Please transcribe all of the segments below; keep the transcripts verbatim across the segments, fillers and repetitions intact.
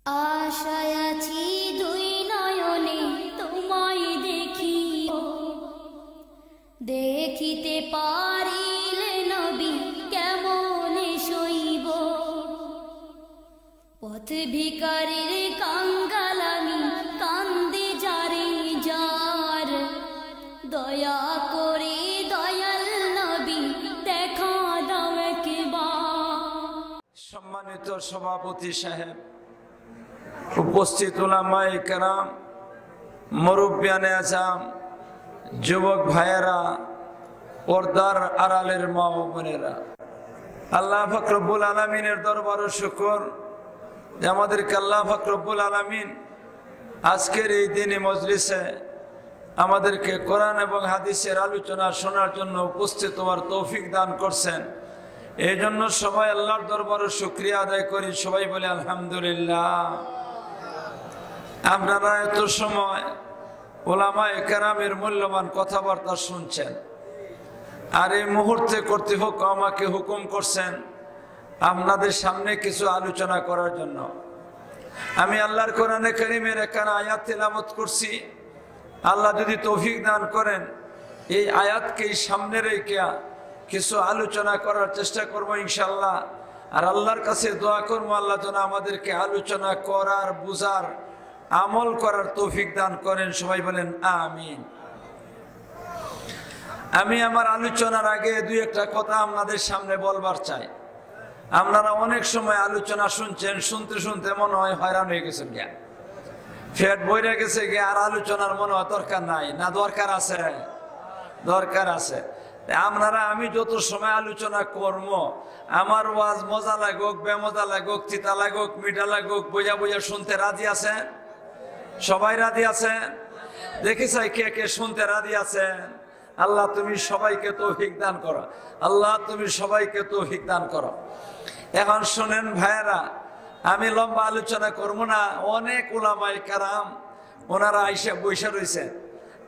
আশায় আছি দুই নয়নে তোমায় দেখিব, দেখিতে পারিলে নবী কেমনে সইব। পথ ভিখারির কাঙ্গাল আমি, কান্দি যারে যার, দয়া করে দয়াল নবী দেখা দাও একবার। সম্মানিত সভাপতি সাহেব, উপস্থিত উলামায়ে কেরাম, মুরব্বিয়ানে আজম, যুবক ভাইয়েরা, পর্দার আড়ালের মা ও বোনেরা, আল্লাহ পাক রব্বুল আলামিনের দরবারও শুকর যে আমাদেরকে আল্লাহ পাক রব্বুল আলামিন আজকের এই দিনী মজলিসে আমাদেরকে কোরআন এবং হাদিসের আলোচনা শোনার জন্য উপস্থিত হওয়ার তৌফিক দান করছেন। এই জন্য সবাই আল্লাহর দরবারে শুকরিয়া আদায় করি, সবাই বলে আলহামদুলিল্লাহ। আপনারা এত সময় ওলামায়ে কেরামের মূল্যবান কথাবার্তা শুনছেন, আর এই মুহূর্তে কর্তৃপক্ষ আমাকে হুকুম করছেন আপনাদের সামনে কিছু আলোচনা করার জন্য। আমি আল্লাহর কোরআনে কারীমের একখানা আয়াত তেলাওয়াত করছি। আল্লাহ যদি তৌফিক দান করেন, এই আয়াতকেই সামনে রেখে কিছু আলোচনা করার চেষ্টা করব ইনশাআল্লাহ। আর আল্লাহর কাছে দোয়া করবো, আল্লাহ যেন আমাদেরকে আলোচনা করার, বুঝার, আমল করার তৌফিক দান করেন। সবাই বলেন আমিন। আমি আমার আলোচনার আগে দুই একটা কথা আপনাদের সামনে বলবার চাই। আপনারা অনেক সময় আলোচনা শুনছেন, শুনতে শুনতে মনে হয় হয়রান হয়ে গেছেন গিয়া, পেট ভরে গেছে গিয়া, আর আলোচনার মনে হয় দরকার নাই। না, দরকার আছে, দরকার আছে। তে আপনারা, আমি যত সময় আলোচনা করবো, আমার ওয়াজ মজা লাগুক, বেমজা লাগুক, তিতা লাগুক, মিঠা লাগুক, বইয়া বইয়া শুনতে রাজি আছেন? সবাই রাজি আছেন? দেখি চাই কে কে শুনতে রাজি আছেন। আল্লাহ, তুমি সবাইকে তৌফিক দান করো। আল্লাহ, তুমি সবাইকে তৌফিক দান করো। এখন শুনেন ভাইয়েরা, আমি লম্বা আলোচনা করবো না। অনেক উলামায়ে কেরাম ওনারা আইসা বইসা রইছেন।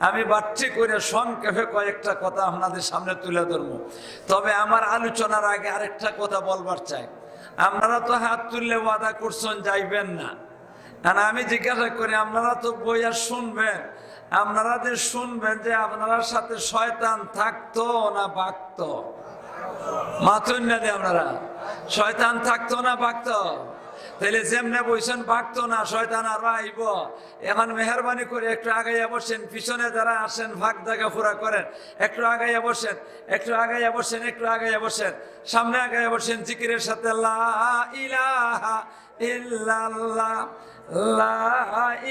আমি বাট্টি করে সংক্ষেপে কয়েকটা কথা আপনাদের সামনে তুলে ধরবো। তবে আমার আলোচনার আগে আরেকটা কথা বলবার চাই। আপনারা তো হাত তুললে ওয়াদা করছেন যাইবেন না, আর আমি জিজ্ঞাসা করি, আপনারা তো বইয়া শুনবেন, আপনারা যে শুনবেন যে আপনারার সাথে শয়তান থাকতো না ভাগতো? মাতুন না যে আপনারা, শয়তান থাকতো না ভাগতো? তাইলে যেমনে বইছেন ভাগতো না, শয়তান আরো আইবো। এখন মেহেরবানি করে একটু আগাইয়া বসেন, পিছনে যারা আছেন ফাঁক জায়গা পুরা করেন, একটু আগাইয়া বসেন, একটু আগাইয়া বসেন, একটু আগাইয়া বসেন, সামনে আগাইয়া বসেন, জিকিরের সাথে লা ইলাহা ইল্লাল্লাহ, লা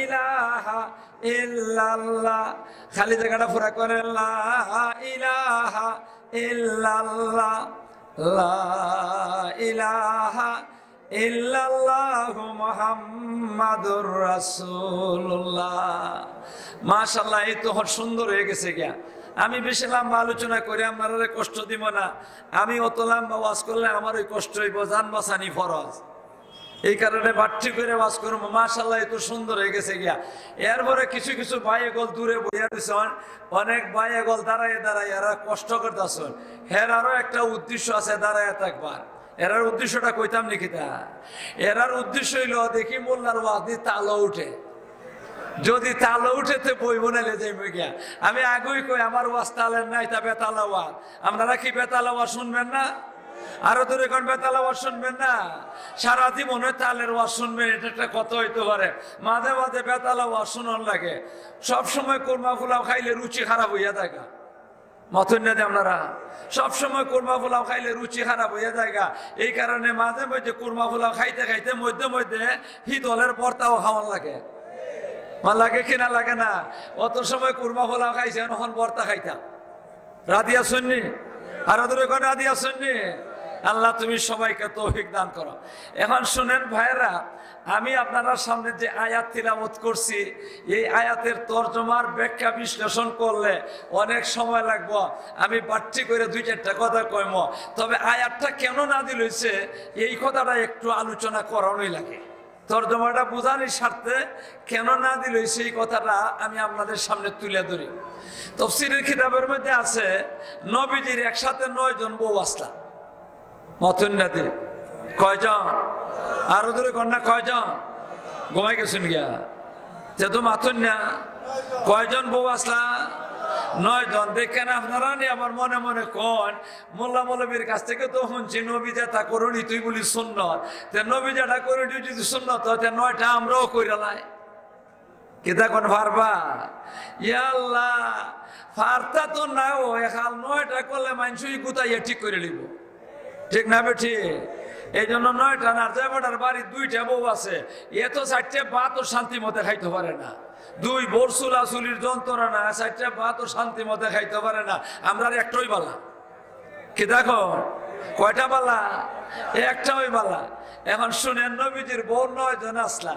ইলাহা ইল্লাল্লাহ। খালি জায়গাটা পুরা করে, লা ইলাহা ইল্লাল্লাহ, লা ইলাহা ইল্লাল্লাহু মুহাম্মাদুর রাসূলুল্লাহ। মাশাআল্লাহ, এই তো সুন্দর হয়ে গেছে গিয়া। আমি বেশি লম্বা আলোচনা করে আপনারারে কষ্ট দিব না। আমি অত লম্বা ওয়াজ করলে আমার ওই কষ্ট হইব, জান বাঁচানি ফরজ। এই কারণে বাট্টি করে ওয়াজ করবো। মাশাআল্লাহ, এত সুন্দর হয়ে গেছে গিয়া। এরপরে কিছু কিছু ভাই এগল দূরে বইয়া দিছন, অনেক ভাই এগল দাঁড়াইয়া দাঁড়াইয়া এরা কষ্ট করতেছন। হেরারও একটা উদ্দেশ্য আছে, দাঁড়াইয়া থাকবার। এরার উদ্দেশ্যটা কইতাম নাকি তা? এরার উদ্দেশ্য হইল দেখি মোল্লার ওয়াজ দি তালো উঠে, যদি তালো উঠে তে বইব নাইলে যাইব গিয়া। আমি আগেই কই আমার ওয়াজ তালের নাই, তা বেতালা ওয়াজ। আপনারা কি বেতালা ওয়াজ শুনবেন না? আরো দূরে কোন বেতালা ওয়াজ শুনবেন না? সারা জীবনে তালের ওয়াজ শুনবেন, এটা একটা কথা হইতে পারে। মাঝে মাঝে বেতালা ওয়াজ শুনন লাগে। সব সময় কোরমা পোলাও খাইলে রুচি খারাপ হইয়া থাকে। মাতুন না যে আপনারা, সব সময় কোরমা পোলাও খাইলে রুচি খারাপ হইয়া যায়গা। এই কারণে মাঝে মধ্যে কোরমা পোলাও খাইতে খাইতে মধ্যে মধ্যে হিদলের ভর্তাও খাওয়ান লাগে। মা লাগে কি না লাগে না? অত সময় কোরমা পোলাও খাইছে, এখন ভর্তা খাইতাম। রাজি আছইন নি? আরো দূরে কোন রাজি আছইন নি? আল্লাহ, তুমি সবাইকে তৌফিক দান করো। এখন শুনেন ভাইরা, আমি আপনারার সামনে যে আয়াত তিলাওয়াত করছি, এই আয়াতের তর্জমার ব্যাখ্যা বিশ্লেষণ করলে অনেক সময় লাগবো। আমি বাট্টি করে দুই চারটা কথা কইমু, তবে আয়াতটা কেন নাজিল হইছে এই কথাটা একটু আলোচনা করানোই লাগে। তর্জমাটা বুঝানির স্বার্থে কেন নাজিল হইছে এই কথাটা আমি আপনাদের সামনে তুলে ধরি। তফসিরের কিতাবের মধ্যে আছে, নবীজির একসাথে নয় জন বউ আসলা। মাতুন না দি। কয়জন? আরো দূরে কন না, কয়জন? ঘুমাই গেছইন গিয়া। তে তো মাতইন না। কয়জন বউ আছলা? নয়জন। দেখইন, আপনারা নি আবার মনে মনে কইন, মোল্লা মৌলবীর কাছ থেকে তো হুনছি নবী যেটা করইন ইটাউ বুলে সুন্নত। তে নবী যেটা করইন ইটাউ যদি সুন্নত অয়, তে নয়টা আমরাও করিলাই। কিতা কইন, পারবা? ইয়া আল্লাহ, পারতা তো নায়, অউ একাল নয়টা করলে মানষে গুতাইয়া ঠিক করিলিবো। ঠিক না বেঠিক? এই জন্য নয়টা না, যে বেটার বাড়িত দুইটা বউ আছে, এ তো চাইরটা ভাতও শান্তি মতে খাইতো পারে না। দুই বউর চুলাচুলির যন্ত্রণা, চাইরটা ভাতও শান্তি মতে খাইতো পারে না। আমরার একটাউ বালা। কিতা কইন? কয়টা বালা? একটাউ বালা। এখন শুনেন, নবীজির বউ নয়জন আছলা।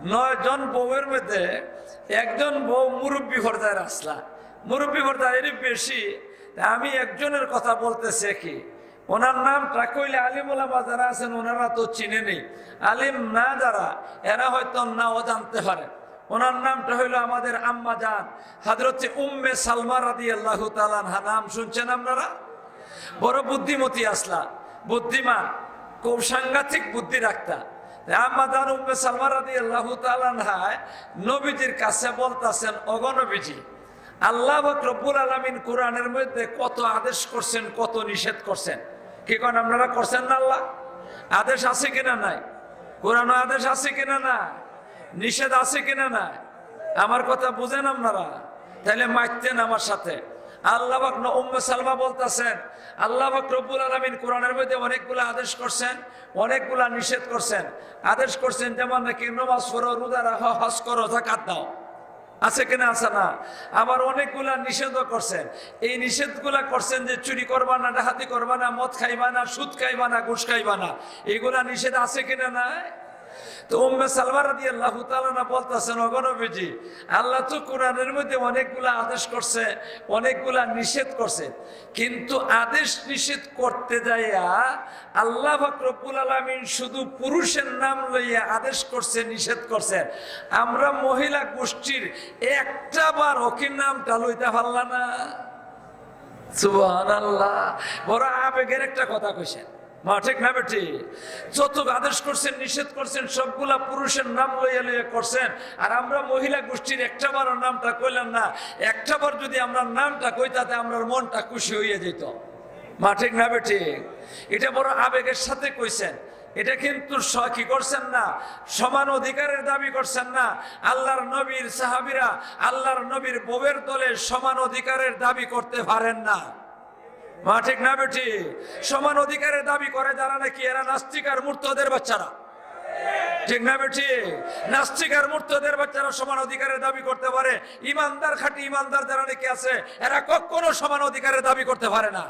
নয়জন বউর মধ্যে একজন বউ মুরব্বি পর্যায়ের আছলা। মুরব্বি পর্যায়ের বেশি। তা আমি একজনের কথা বলতেছি কি, ওনার নামটা কইলে আলিম ওলামা যারা আছেন ওনারা তো চিনেনি, আলিম না যারা, এরা হয়তো নাও জানতে পারে। ওনার নামটা হইল আমাদের আম্মা জান হযরতে উম্মে সালমা রাদিয়াল্লাহু তাআলা আনহা। নাম শুনছেন আপনারা? বড় বুদ্ধিমতী আছলা, বুদ্ধিমান, খুব সাংঘাতিক বুদ্ধি রাখতা। তে আম্মা জান উম্মে সালমা রাদিয়াল্লাহু তাআলা আনহায় নবীজির কাছে বলতাছেন, "ওগো নবীজি, আল্লাহ পাক রব্বুল আলামিন কোরআনের মধ্যে কত আদেশ করছেন, কত নিষেধ করছেন।" কি কইন আপনারা, করছেন না আল্লাহ? আদেশ আছে কিনা নাই? কোরআনো আদেশ আছে কিনা না? নিষেধ আছে কিনা না? আমার কথা বুঝেন আপনারা? তাইলে মাততেন আমার সাথে। আল্লাহ পাক ন-, উম্মে সালমা বলতাছেন, আল্লাহ পাক রব্বুল আলামিন কোরআনের মধ্যে অনেকগুলা আদেশ করছেন, অনেকগুলা নিষেধ করছেন। আদেশ করছেন যেমন নাকি নমাজ পড়ো, রোজা রাখো, হজ করো, যাকাত দাও। আছে কিনা আছে না? আবার অনেকগুলা নিষেধও করছেন। এই নিষেধগুলা করছেন যে চুরি করবা না, ডাকাতি করবা না, মদ খাইবা না, সুদ খাইবা না, ঘুষ খাইবা না। এগুলা নিষেধ আছে কিনা নাই? তো উম্মে সালমা রাদিয়াল্লাহু তাআলা আনহা বলতাছেন, "ওগো নবীজি, আল্লাহ তো কোরআনের মধ্যে অনেকগুলা আদেশ করছে, অনেকগুলা নিষেধ করছে, কিন্তু আদেশ নিষেধ করতে যাইয়া আল্লাহ পাক রব্বুল আলামিন শুধু পুরুষের নাম লইয়া আদেশ করছে, নিষেধ করছে। আমরা মহিলা গোষ্ঠীর একটা বারও কি নামটা লইতা পারলা না?" সুবহানাল্লাহ। বড় আবেগের একটা কথা কইছেন। মা ঠিক না বেঠিক? যত আদেশ করছেন, নিষেধ করছেন, সবগুলা পুরুষের নাম লইয়া লইয়া করছেন, আর আমরা মহিলা গোষ্ঠীর একটা বারও নামটা কইলাম না। একটা বার যদি আমরা নামটা কই, তাতে আমরার মনটা খুশি হইয়া যেত। মা ঠিক না বেঠিক? এটা বড় আবেগের সাথে কইছেন। এটা কিন্তু স-, কি করছেন না, সমান অধিকারের দাবি করছেন না। আল্লাহর নবীর সাহাবীরা আল্লাহর নবীর বউয়ের দলে সমান অধিকারের দাবি করতে পারেন না। মা ঠিক না বেঠিক? সমান অধিকারের দাবি করে যারা নাকি, এরা নাস্তিক আর মুরতাদের বাচ্চারা। ঠিক না বেঠিক? নাস্তিক আর মুরতাদের বাচ্চারা সমান অধিকারের দাবি করতে পারে, ইমানদার, খাঁটি ইমানদার যারা নাকি আছে, এরা কখনো সমান অধিকারের দাবি করতে পারে না।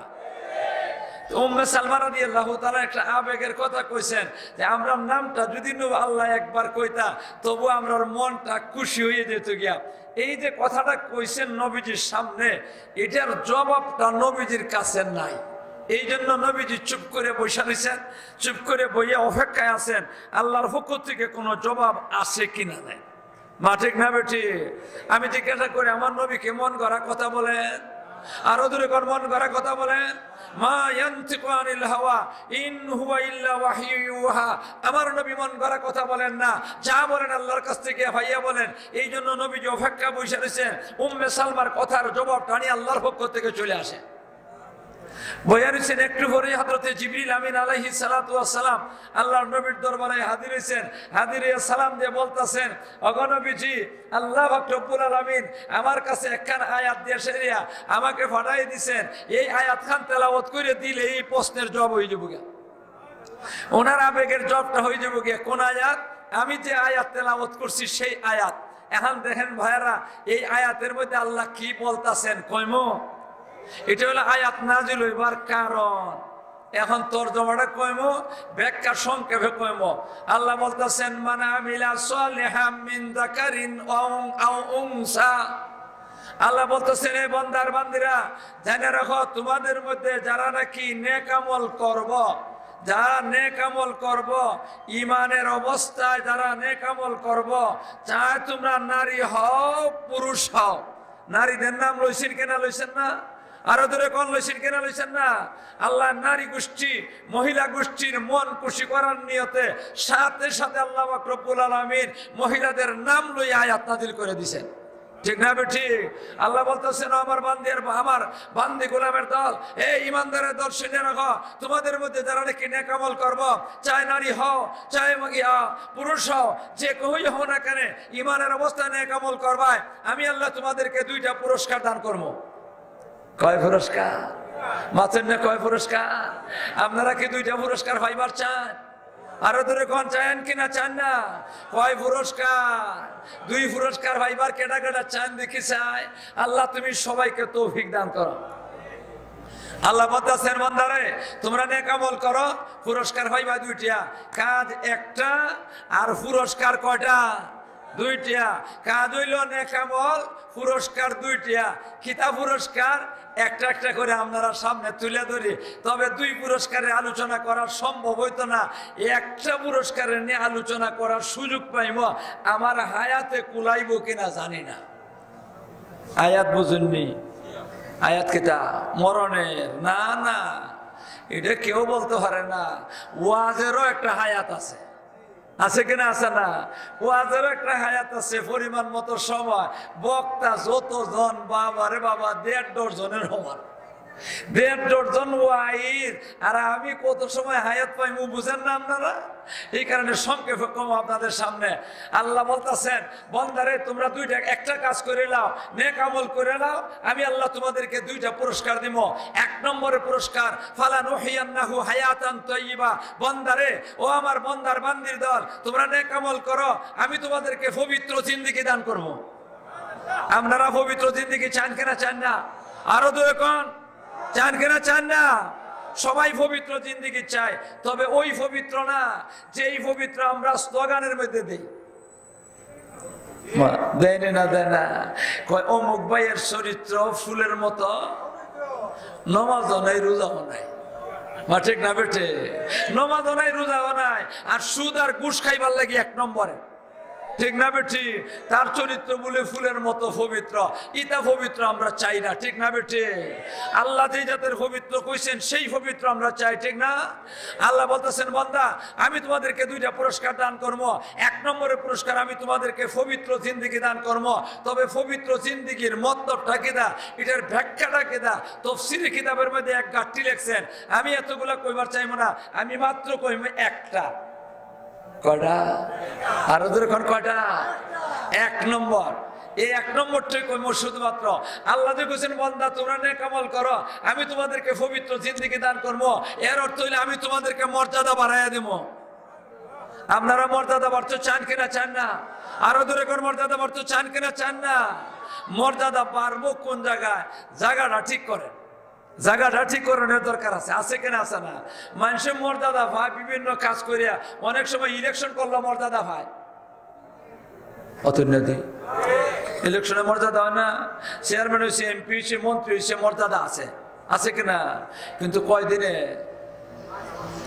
তো উম্মে সালমা রাদিয়াল্লাহু তাআলা একটা আবেগের কথা কইছেন যে, "আমরার নামটা যদি নু আল্লাহ একবার কইতা, তবু আমরার মনটা খুশি হইয়া যেত গিয়া।" এই যে কথাটা কইছেন নবীজির সামনে, এটার জবাবটা নবীজির কাছে নাই। এই জন্য নবীজি চুপ করে বইসা রইছেন, চুপ করে বইয়া অপেক্ষায় আছেন আল্লাহর পক্ষ থেকে কোনো জবাব আছে কিনা নাই। মা ঠিক না বেঠিক? আমি জিজ্ঞাসা করি, "আমার নবী কি মন গড়া কথা বলেন?" আরো জোরে কর, "মন গড়া কথা বলেন?" "মা ইয়ানতিকু আনিল হাওয়া, ইন হুয়া ইল্লা ওয়াহয়ু ইউহা।" আমার নবী মন গড়া কথা বলেন না, যা বলেন আল্লাহর কাছ থেকে পাইয়া বলেন। এই জন্য নবীজি অপেক্ষা বইসা রইছেন উম্মে সালমার কথার জবাবটা নিয়ে আল্লাহর পক্ষ থেকে চলে আসে। বইয়া রইছেন, একটু পরেই হযরতে জিবরিল আমিন আলাইহিস সালাতু ওয়াস সালাম আল্লাহর নবীর দরবারে হাজির হইছেন। হাজির হইয়া সালাম দিয়ে বলতাছেন, "ওগো নবীজি, আল্লাহ পাক রব্বুল আলামিন আমার কাছে একখান আয়াত দিয়া সেরিয়া আমাকে পাঠাই দিছেন, এই আয়াত খান তেলাওয়াত করে দিলে এই প্রশ্নের জবাব হয়ে যাবো গা।" ওনার আবেগের জবাবটা হয়ে যাবো গিয়া কোন আয়াত? আমি যে আয়াত তেলাওয়াত করছি সেই আয়াত। এখন দেখেন ভাইরা, এই আয়াতের মধ্যে আল্লাহ কি বলতাছেন কইমু? এটা হলো আয়াত নাজিল হইবার কারণ। এখন তর্জমাটা কইমু, ব্যাখ্যা সংক্ষেপে কইমু। আল্লাহ বলতাছেন, "মান আমিলা সালিহাম মিন যাকারিন আও, আও উনসা।" আল্লাহ বলতেছেন, "এ বান্দার বান্দিরা, জেনে রাখো, তোমাদের মধ্যে যারা নাকি নেক আমল করব, যারা নেক আমল করব, ইমানের অবস্থায় যারা নেক আমল করব, চায় তোমরা নারী হও, পুরুষ হও।" নারীদের নাম লইছেন কিনা, লইছেন না? আরো জোরে কন, লইছেন কিনা লইছেন না? আল্লাহ নারী গোষ্ঠী, মহিলা গোষ্ঠীর মন খুশি করার নিয়তে সাথে সাথে আল্লাহ পাক রব্বুল আলামিন মহিলাদের নাম লইয়া আয়াত নাজিল করে দিছেন। ঠিক না বেঠিক? আল্লাহ বলতেছেন, "আমার বান্দি আর আমার বান্দি গোলামের দল, এ ইমানদারের দল, শুনে রাখো, তোমাদের মধ্যে যারা নাকি নেক আমল করবো, চাই নারী হও, চাই ইয়া পুরুষ হও, যে কেউই হও না কেন, ইমানের অবস্থায় নেক আমল করবায়, আমি আল্লাহ তোমাদেরকে দুইটা পুরস্কার দান করবো।" কয় পুরস্কার? মাতেন না, কয় পুরস্কার? আপনারা কি দুইটা পুরস্কার পাইবার চান? আরো জোরে কন, চান কি না চান না? কয় পুরস্কার? দুই পুরস্কার পাইবার। কেডা কেডা চান দেখি চাই। আল্লাহ, তুমি সবাইকে তৌফিক দান করো। আল্লাহ বলতেছেন, "বান্দারে, তোমরা নেক আমল করো, পুরস্কার পাইবা দুইটা।" কাজ একটা, আর পুরস্কার কয়টা? দুইটা। কাজ হইল নেক আমল, পুরস্কার দুইটা। কিতা পুরস্কার? একটা একটা করে আপনারা সামনে তুলে ধরি, তবে দুই পুরস্কারের আলোচনা করা সম্ভব হইতো না। একটা পুরস্কারের নিয়ে আলোচনা করার সুযোগ পাইমু, আমার হায়াতে কুলাইবো কিনা জানি না। আয়াত বুঝেননি? আয়াত কিতা? মরণের? না, না, এটা কেউ বলতে পারে না। ওয়াজেরও একটা হায়াত আছে, আছে কিনা? আছে না? ওয়াজেরও একটা হায়াত আছে, পরিমাণ মতো সময়। বক্তা যতজন, বাবা রে বাবা, দেড় ডজনের সমান। দেড় ডজন ওয়াইজ, আর আমি কত সময় হায়াত পাইমু বুঝেন না আপনারা? এই কারণে সংক্ষেপে কম আপনাদের সামনে। আল্লাহ বলতেছেন, "বান্দারে, তোমরা দুইটা, একটা কাজ করে লাও, নেক আমল করে লাও, আমি আল্লাহ তোমাদেরকে দুইটা পুরস্কার দিব।" এক নম্বরে পুরস্কার, "ফালানুহিয়ান্নাহু হায়াতান তাইয়িবা।" বান্দারে, ও আমার বান্দার বান্দির দল, তোমরা নেক আমল করো, আমি তোমাদেরকে পবিত্র জিন্দেগি দান করব। আপনারা পবিত্র জিন্দেগি চান কিনা চান না? আরো জোরে কন, চান কিনা চান না? সবাই পবিত্র জিন্দেগি চায়, তবে ওই পবিত্র না, যেই পবিত্র আমরা স্লোগানের মধ্যে দেই। মা, দেয় না, দেয় না। কয়, "অমুক ভাইয়ের চরিত্র ফুলের মতো, নমাজও নাই, রোজাও নাই।" মা, ঠিক না বেঠিক? নমাজও নাই, রোজাও নাই, আর সুদ আর ঘুষ খাইবার লাগি এক নম্বরে। ঠিক না বেঠিক? তার চরিত্র বলে ফুলের মতো পবিত্র, ইতা পবিত্র আমরা চাই না। ঠিক না বেঠিক? আল্লাহ যে জাতের পবিত্র কইছেন, সেই পবিত্র আমরা চাই। ঠিক না? আল্লাহ বলতেছেন, "বান্দা, আমি তোমাদেরকে দুইটা পুরস্কার দান করবো। এক নম্বরের পুরস্কার, আমি তোমাদেরকে পবিত্র জিন্দেগি দান করবো।" তবে পবিত্র জিন্দেগির মতলবটা কিতা, এটার ব্যাখ্যাটা কিতা, তফসিরে কিতাবের মধ্যে এক গাঠি লেখছেন। আমি এতগুলা কইবার চাইবো না, আমি মাত্র কইবো একটা। কয়টা? আরো জোরে কন, কয়টা? এক নম্বর। এই এক নম্বরটাই কইমু শুধুমাত্র। আল্লাহ যে কইছেন, "বান্দা, তোমরা নেক আমল করো, আমি তোমাদেরকে পবিত্র জিন্দেগি দান করবো।" এর অর্থ হইলে আমি তোমাদেরকে মর্যাদা বাড়াইয়া দিমু। আপনারা মর্যাদা বাড়তে চান কিনা চান না? আরো জোরে কন, মর্যাদা বাড়তে চান কিনা চান না? মর্যাদা বাড়বো কোন জায়গায়? জায়গাটা ঠিক করেন। জায়গাটা ঠিক করানোর দরকার আছে, আছে কিনা আছে না? মানুষের মর্যাদা পায় বিভিন্ন কাজ করিয়া, অনেক সময় ইলেকশন করলে মর্যাদা পায়। অতএব ইলেকশনে মর্যাদা হয় না? চেয়ারম্যান হইছে, এমপি হইছে, মন্ত্রী হইছে, মর্যাদা আছে, আছে কিনা? কিন্তু কয় দিনে?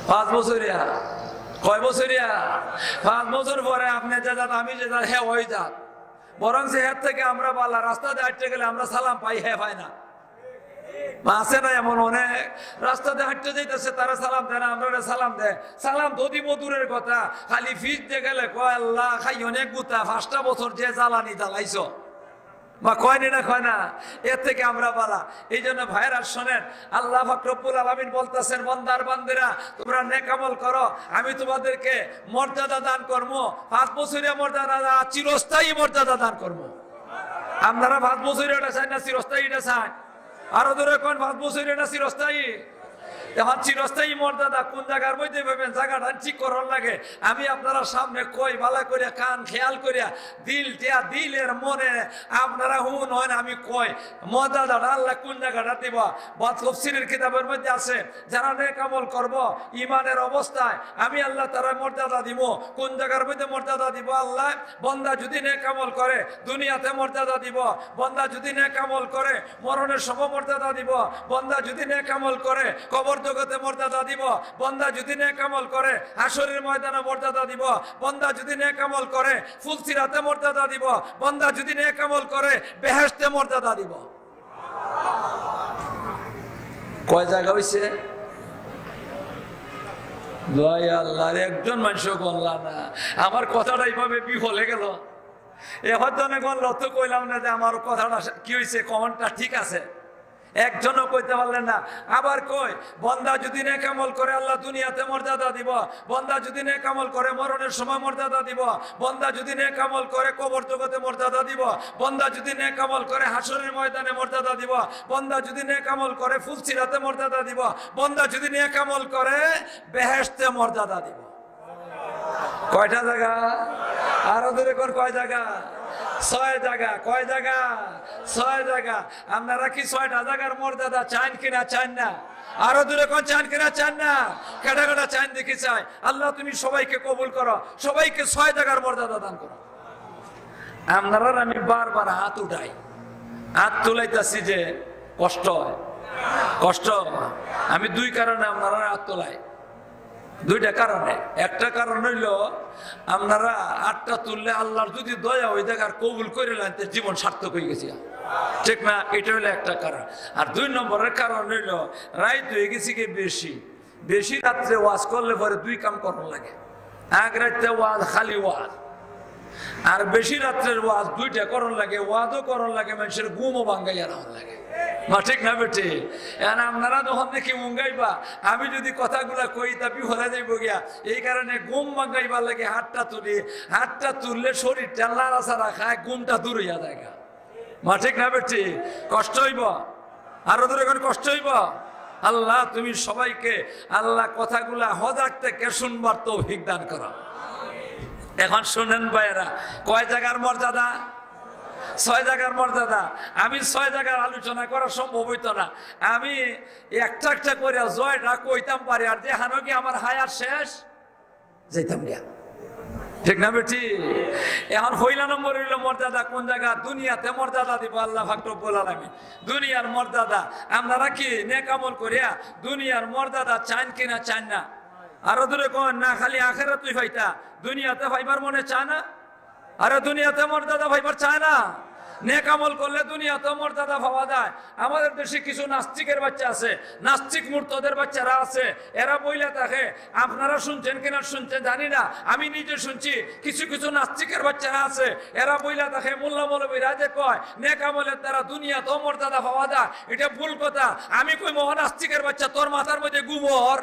পাঁচ বছরিয়া। কয় বছরিয়া? পাঁচ বছর পরে আপনি যে জাত, আমি যে জাত, হে ওই জাত। বরং সে হের থেকে আমরা বালা, রাস্তা দিয়ে হাঁটতে গেলে আমরা সালাম পাই, হে পায় না। মা, আছে না এমন অনেক? রাস্তা দিয়ে হাঁটতে যাইতেছে, তারা সালাম দেয় না, আমরা সালাম দেয়। সালাম তো দিব দূরের কথা, খালি ফিরতে গেলে কয়, "আল্লাহ, খাই অনেক গুতা, পাঁচটা বছর যে জ্বালানি জ্বালাইছো।" মা, কয়নি না, কয় না? এর থেকে আমরা বালা। এই জন্য ভাইরা শোনেন, আল্লাহ পাক রব্বুল আলামিন বলতেছেন, "বান্দার বান্দিরা, তোমরা নেক আমল করো, আমি তোমাদেরকে মর্যাদা দান করবো।" পাঁচ বছরিয়া মর্যাদা না, চিরস্থায়ী মর্যাদা দান করবো। আপনারা পাঁচ বছরিয়াটা চান না, চিরস্থায়ীটা চান? আরো জোরে কন, পাঁচ বছরিয়াটা চিরস্থায়ী? এখন চিরস্থায়ী মর্যাদা কোন জায়গার মধ্যে পাবেন, জায়গাটা ঠিক করার লাগে। আমি আপনারা সামনে কই, বালা করিয়া কান খেয়াল করিয়া, দিল দিয়া দিলের মনে আপনারা হুন হন, আমি কই মর্যাদাটা আল্লাহ কোন জায়গাটা দিবা। বা তফসিরের কিতাবের মধ্যে আছে, যারা নেক আমল করবো ইমানের অবস্থায়, আমি আল্লাহ তারা মর্যাদা দিব। কোন জায়গার মধ্যে মর্যাদা দিব আল্লাহ? বন্দা যদি নেক আমল করে দুনিয়াতে মর্যাদা দিব, বন্দা যদি নেক আমল করে মরণের সময় মর্যাদা দিব, বন্দা যদি নেক আমল করে কবর জগতে মর্যাদা দিব, বন্দা যদি নেক আমল করে হাশরের ময়দানে মর্যাদা দিব, বন্দা যদি নেক আমল করে ফুলসিরাতে মর্যাদা দিব, বন্দা যদি নেক আমল করে বেহেশতে মর্যাদা দিব। কয় জাগা অইছে? দোয়াই আল্লাহর, একজন মানুষও গণলা না। আমার কথাটা এইভাবে বিফলে গেল। এখন জনে গণল তো কইলাম না যে আমার কথাটা কি হইছে, কমেন্টটা ঠিক আছে। একজনও কইতে পারলেন না। আবার কই, বন্দা যদি নেক আমল করে আল্লাহ দুনিয়াতে মর্যাদা দিব, বন্দা যদি নেক আমল করে মরণের সময় মর্যাদা দিব, বন্দা যদি নেক আমল করে কবর জগতে মর্যাদা দিব, বন্দা যদি নেক আমল করে হাশরের ময়দানে মর্যাদা দিব, বন্দা যদি নেক আমল করে ফুলসিরাতে মর্যাদা দিব, বন্দা যদি নেক আমল করে বেহেশতে মর্যাদা দিব। কয়টা জাগা? আরো জোরে কর, কয় জাগা? ছয় জাগা। কয় জাগা? ছয় জাগা। আপনারা কি ছয়টা জাগার মর্যাদা চান কিনা চান না? আরো জোরে কর, চান কিনা চান না? কেটা কেটা চান দেখি চাই। আল্লাহ, তুমি সবাইকে কবুল করো, সবাইকে ছয় জাগার মর্যাদা দান করো। আপনারার আমি বারবার হাত উঠাই, হাত তুলাইতাছি যে কষ্ট হয়, কষ্ট হয়। আমি দুই কারণে আপনারার হাত তুলাই, দুইটা কারণে। একটা কারণ হইল, আপনারা হাতটা তুললে আল্লাহর যদি দয়া হয়ে থাকে আর কবুল করে নেন, তে জীবন সার্থক হয়ে গেছে, ঠিক না? এটা হইলো একটা কারণ। আর দুই নম্বরের কারণ হইল, রাইত হয়ে গেছে কি বেশি, বেশি রাত্রে ওয়াজ করলে পরে দুই কাম করন লাগে। এক রাত্রে ওয়াজ, খালি ওয়াজ, আর বেশি রাত্রের ওয়াজ দুইটা করন লাগে, ওয়াজও করন লাগে, মানুষের ঘুমও ভাঙ্গাইয়া রাখা লাগে। মা ঠিক না বেটি? এখন আপনারা যখন দেখি উঙ্গাইবা, আমি যদি কথাগুলা কই, তা বিফলে যাইব গিয়া। এই কারণে ঘুম ভাঙ্গাইবার লাগে হাতটা তুলি, হাতটা তুললে শরীরটা লাড়াচাড়া খায়, ঘুমটা দূর হইয়া যায় গা। মা ঠিক না বেটি? কষ্ট হইব, আরো দূরে এখন কষ্ট হইব। আল্লাহ, তুমি সবাইকে, আল্লাহ, কথাগুলা হজাগ থেকে শুনবার তৌফিক দান করো। এখন শুনেন ভাইয়েরা, কয় জাগার মর্যাদা? ছয় জাগার মর্যাদা। আমি ছয় জাগার আলোচনা করা সম্ভব হইতো না। আমি একটা একটা করে ছয়টা কইতাম পারি, আর যেখানো কি আমার হায়াত শেষ, যাইতাম গিয়া। ঠিক না বেটি? এখন পয়লা নম্বর হইল মর্যাদা কোন জাগা? দুনিয়াতে মর্যাদা দিব আল্লাহ পাক রব্বুল আলামিন। দুনিয়ার মর্যাদা। আপনারা কি নেক আমল করিয়া দুনিয়ার মর্যাদা চান কিনা চান না? আরো দূরে কন না, খালি আখেরাতই পাইতা, দুনিয়াতে পাইবার মনে চায় না? আরে দুনিয়াতে মর্যাদা পাইবার চায় না? নেক আমল করলে দুনিয়াতে মর্যাদা পাওয়া যায়। আমাদের দেশে কিছু নাস্তিকের বাচ্চা আছে, নাস্তিক মুরতাদের বাচ্চারা আছে, এরা বইলা থাকে, আপনারা শুনছেন কিনা শুনছেন জানি না, আমি নিজে শুনছি, কিছু কিছু নাস্তিকের বাচ্চারা আছে, এরা বইলা থাকে, মোল্লা মৌলবীরা যে কয় নেক আমলের দ্বারা দুনিয়াত মর্যাদা পাওয়া যায়, এটা ভুল কথা। আমি কই, মহা নাস্তিকের বাচ্চা, তোর মাথার মধ্যে গোবর,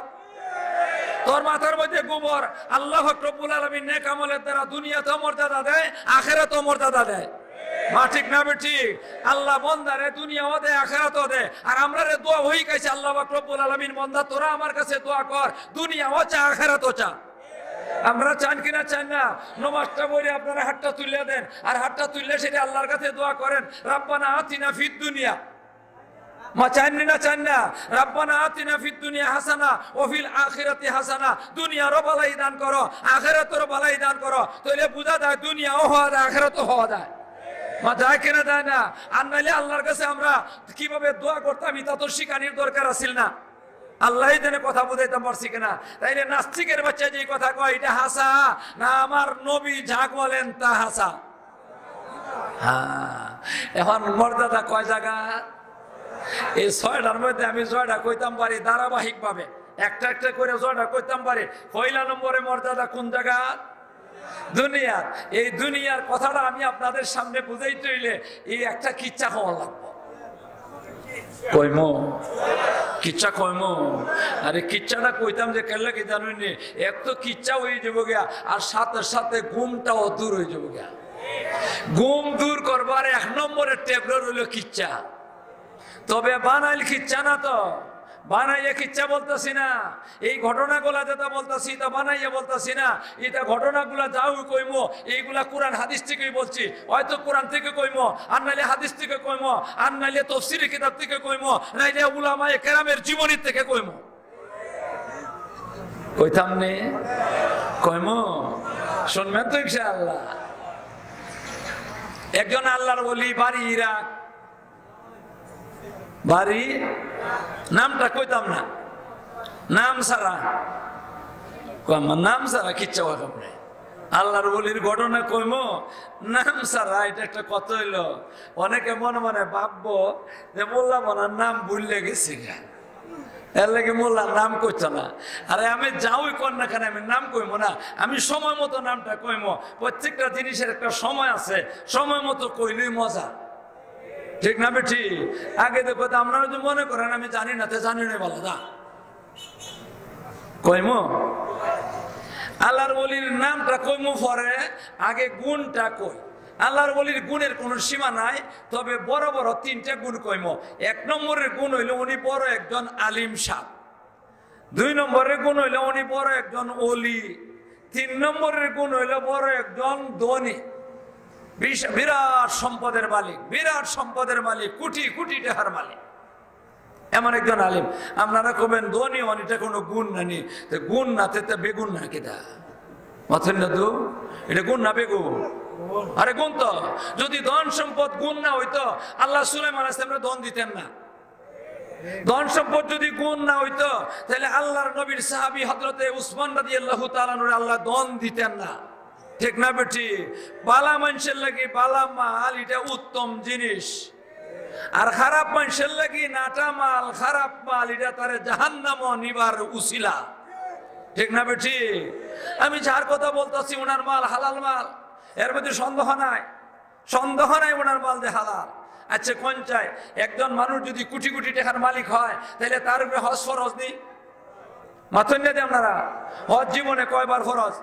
তোর মাথার মধ্যে গোবর। আল্লাহ পাক রব্বুল আলামিন নেক আমলের দ্বারা দুনিয়াত মর্যাদা দেয়, আখেরাত মর্যাদা দেয়। মা ঠিক না বেটি? আল্লাহ বন্দারে দুনিয়াও দেয়, আখেরাতও দেয়। আর আমরা রে দোয়া হই কাছে, আল্লাহ পাক রব্বুল আলামিন, বন্দা তোরা আমার কাছে দোয়া কর, দুনিয়াও চা, আখেরাতও চা। আমরা চান কিনা চান না? নমাজটা পড়ে আপনারা হাতটা তুলে দেন, আর হাতটা তুললে সেটা আল্লাহর কাছে দোয়া করেন, রাব্বানা আতিনা ফিদ দুনিয়া। মা চান না, চান না? রাব্বানা আতিনা ফিদ দুনিয়া হাসানা ওয়া ফিল আখিরাতি হাসানা। দুনিয়ারও ভালাই দান করো, আখেরাতেরও ভালাই দান করো। তাইলে বুঝা যায় দুনিয়াও হওয়া যায়, আখেরাতও হওয়া যায়। মা যায় কিনা যায় না? আর নাইলে আল্লাহর কাছে আমরা কিভাবে দোয়া করতাম, এটা তো শিখানির দরকার আছিল না? আল্লাহ জানে কথা বুঝাইতাম পারছি কিনা। তাইলে নাস্তিকের বাচ্চা যে কথা কয়, এটা হাসা না আমার নবী যা বলেন তা হাসা? হ্যাঁ, এখন মর্যাদা কয় জাগা? এই ছয়টার মধ্যে আমি ছয়টা কইতাম পারি ধারাবাহিকভাবে, একটা একটা করে ছয়টা কইতাম পারি। পয়লা নম্বরে মর্যাদা কোন জাগা? দুনিয়ার। এই দুনিয়ার কথাটা আমি আপনাদের সামনে বুঝাইতে হইলে এই একটা কিচ্ছা কওয়া লাগবো। কইমু? কিচ্ছা কইমু? আরে কিচ্ছাটা কইতাম যে কেন লাগে জানুন নি? এক তো কিচ্ছা হয়ে যাবো গিয়া, আর সাথে সাথে ঘুমটাও দূর হয়ে যাবো গিয়া। ঘুম দূর করবার এক নম্বরের ট্যাবলেট হইলো কিচ্ছা। তবে বানাইল কিচ্ছা না তো, বানাইয়া কিচ্ছা বলতেছি না। এই ঘটনাগুলা যেটা বলতেছি, এটা বানাইয়া বলতেছি না। এটা ঘটনাগুলা যাও কইমো, এইগুলা কোরআন হাদিস থেকেই বলছি। হয়তো কোরআন থেকে কইমো, আর নাইলে হাদিস থেকে কইমো, আর নাইলে তফসিরি কিতাব থেকে কইমো, নাইলে উলামায়ে কেরামের জীবনী থেকে কইমো। কইতাম নে? কইমো? শুনবেন তো ইনশাআল্লাহ? একজন আল্লাহর ওলি, বাড়ি ইরাক, বাড়ি, নামটা কইতাম না, নাম ছাড়া। কইমো, নাম ছাড়া কিচ্ছা কইতাম না। আল্লাহর ওলির ঘটনা কইমো, নাম ছাড়া। এটা একটা কথা হইলো, অনেকে মনে মনে ভাববো যে মোল্লা মনার নাম ভুললে গেছে গা। এর লাগি মোল্লার নাম কইতো না। আরে আমি যাউই কর না কেনে, আমি নাম কইমু না, আমি সময় মতো নামটা কইমু। প্রত্যেকটা জিনিসের একটা সময় আছে, সময় মতো কইলেই মজা, ঠিক না বেঠিক? আগে দেখো তো, আপনারা যদি মনে করেন আমি জানি না, তে জানি না বলো না, কইমু। আল্লাহর ওলির নামটা কইমু পরে, আগে গুণটা কই। আল্লাহর ওলির গুণের কোনো সীমা নাই, তবে বড় বড় তিনটা গুণ কইমু। এক নম্বরের গুণ হইল উনি বড় একজন আলিম সাব। দুই নম্বরের গুণ হইল উনি বড় একজন ওলি। তিন নম্বরের গুণ হইল বড় একজন ধনী, বিশ-, বিরাট সম্পদের মালিক, বিরাট সম্পদের মালিক, কোটি কোটি টাকার মালিক, এমন একজন আলিম। আপনারা কবেন ধনী অন, এটা কোনো গুণ না নি? তো গুণ না, তে তে বেগুন না কিতা? মাথুর না তো, এটা গুণ না বেগুন? আরে গুণ তো। যদি ধন সম্পদ গুণ না হইতো, আল্লাহ সুলাইমান আলাইহিস সালামরে ধন দিতেন না। ধন সম্পদ যদি গুণ না হইতো, তাহলে আল্লাহর নবীর সাহাবী হযরতে উসমান রাদিয়াল্লাহু তাআলা আনহুরে আল্লাহ ধন দিতেন না, ঠিক না বেঠিক? বালা মানুষের লাগি বালা মাল, এটা উত্তম জিনিস। আর খারাপ মানুষের লাগি নাটা মাল, খারাপ মাল, এটা তারে জাহান্নামো নিবার উসিলা, ঠিক না বেঠিক? আমি যার কথা বলতাছি, ওনার মাল হালাল মাল, এর মধ্যে সন্দেহ নাই, সন্দেহ নাই, ওনার মাল যে হালাল। আচ্ছা, কোন চাই, একজন মানুষ যদি কোটি কোটি টাকার মালিক হয়, তাহলে তার উপরে হজ ফরজ নি? মাথুর না দি আপনারা, হজ জীবনে কয়বার ফরজ?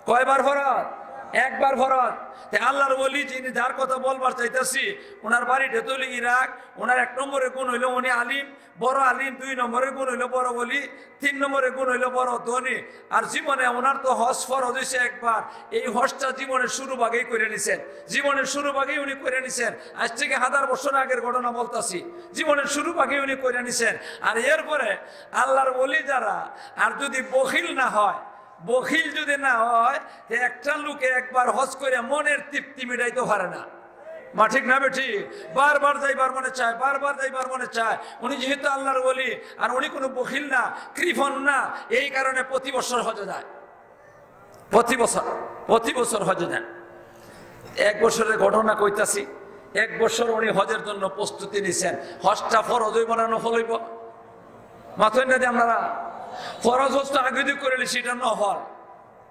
কয়বার ফরজ? একবার ফরজ। তে আল্লাহর ওলি যিনি, যার কথা বলবার চাইতাছি, ওনার বাড়িটা তো হইল ইরাক। ওনার এক নম্বরের গুণ হইল উনি আলিম, বড় আলিম। দুই নম্বরের গুণ হইল বড় ওলি। তিন নম্বরের গুণ হইল বড় ধনী। আর জীবনে ওনার তো হজ ফরজ হইছে একবার। এই হজটা জীবনের শুরু ভাগেই করে নিছেন, জীবনের শুরু ভাগেই উনি করে নিছেন। আজ থেকে হাজার বছর আগের ঘটনা বলতাছি, জীবনের শুরু ভাগেই উনি করে নিছেন। আর এরপরে আল্লাহর ওলি যারা, আর যদি বখিল না হয়, বখিল যদি না হয়, তে একটা লোকে একবার হজ করে মনের তৃপ্তি মিটাইতে পারে না। মা ঠিক না বেঠিক? বারবার যাইবার মনে চায়, বারবার যাইবার মনে চায়। উনি যেহেতু আল্লাহর ওলি, আর উনি কোনো বখিল না, কৃপণ না, এই কারণে প্রতি বছর হজে যায়, প্রতি বছর, প্রতি বছর হজে যান। এক বছরের ঘটনা কইতাছি, এক বছর উনি হজের জন্য প্রস্তুতি নিছেন। হজটা ফরজ হইব না নফল হইব? মাথুর না দি আপনারা, ফরজ হজ তো আগে দিয়ে করে নিছি, এটা নফল।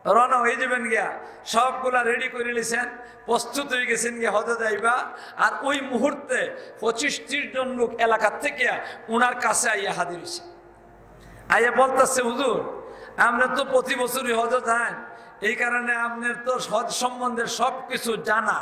রওনা হয়ে যাবেন গিয়া, সবগুলা রেডি করে নিছেন, প্রস্তুত হয়ে গেছেন গিয়া হজে যাইবা। আর ওই মুহূর্তে পঁচিশ ত্রিশ জন লোক এলাকা থেকে ওনার কাছে আইয়া হাজির হইছে। আইয়া বলতাছে, "হুজুর, আমরা তো প্রতি বছরই হজে যাই, এই কারণে আপনার তো হজ সম্বন্ধে সব কিছু জানা,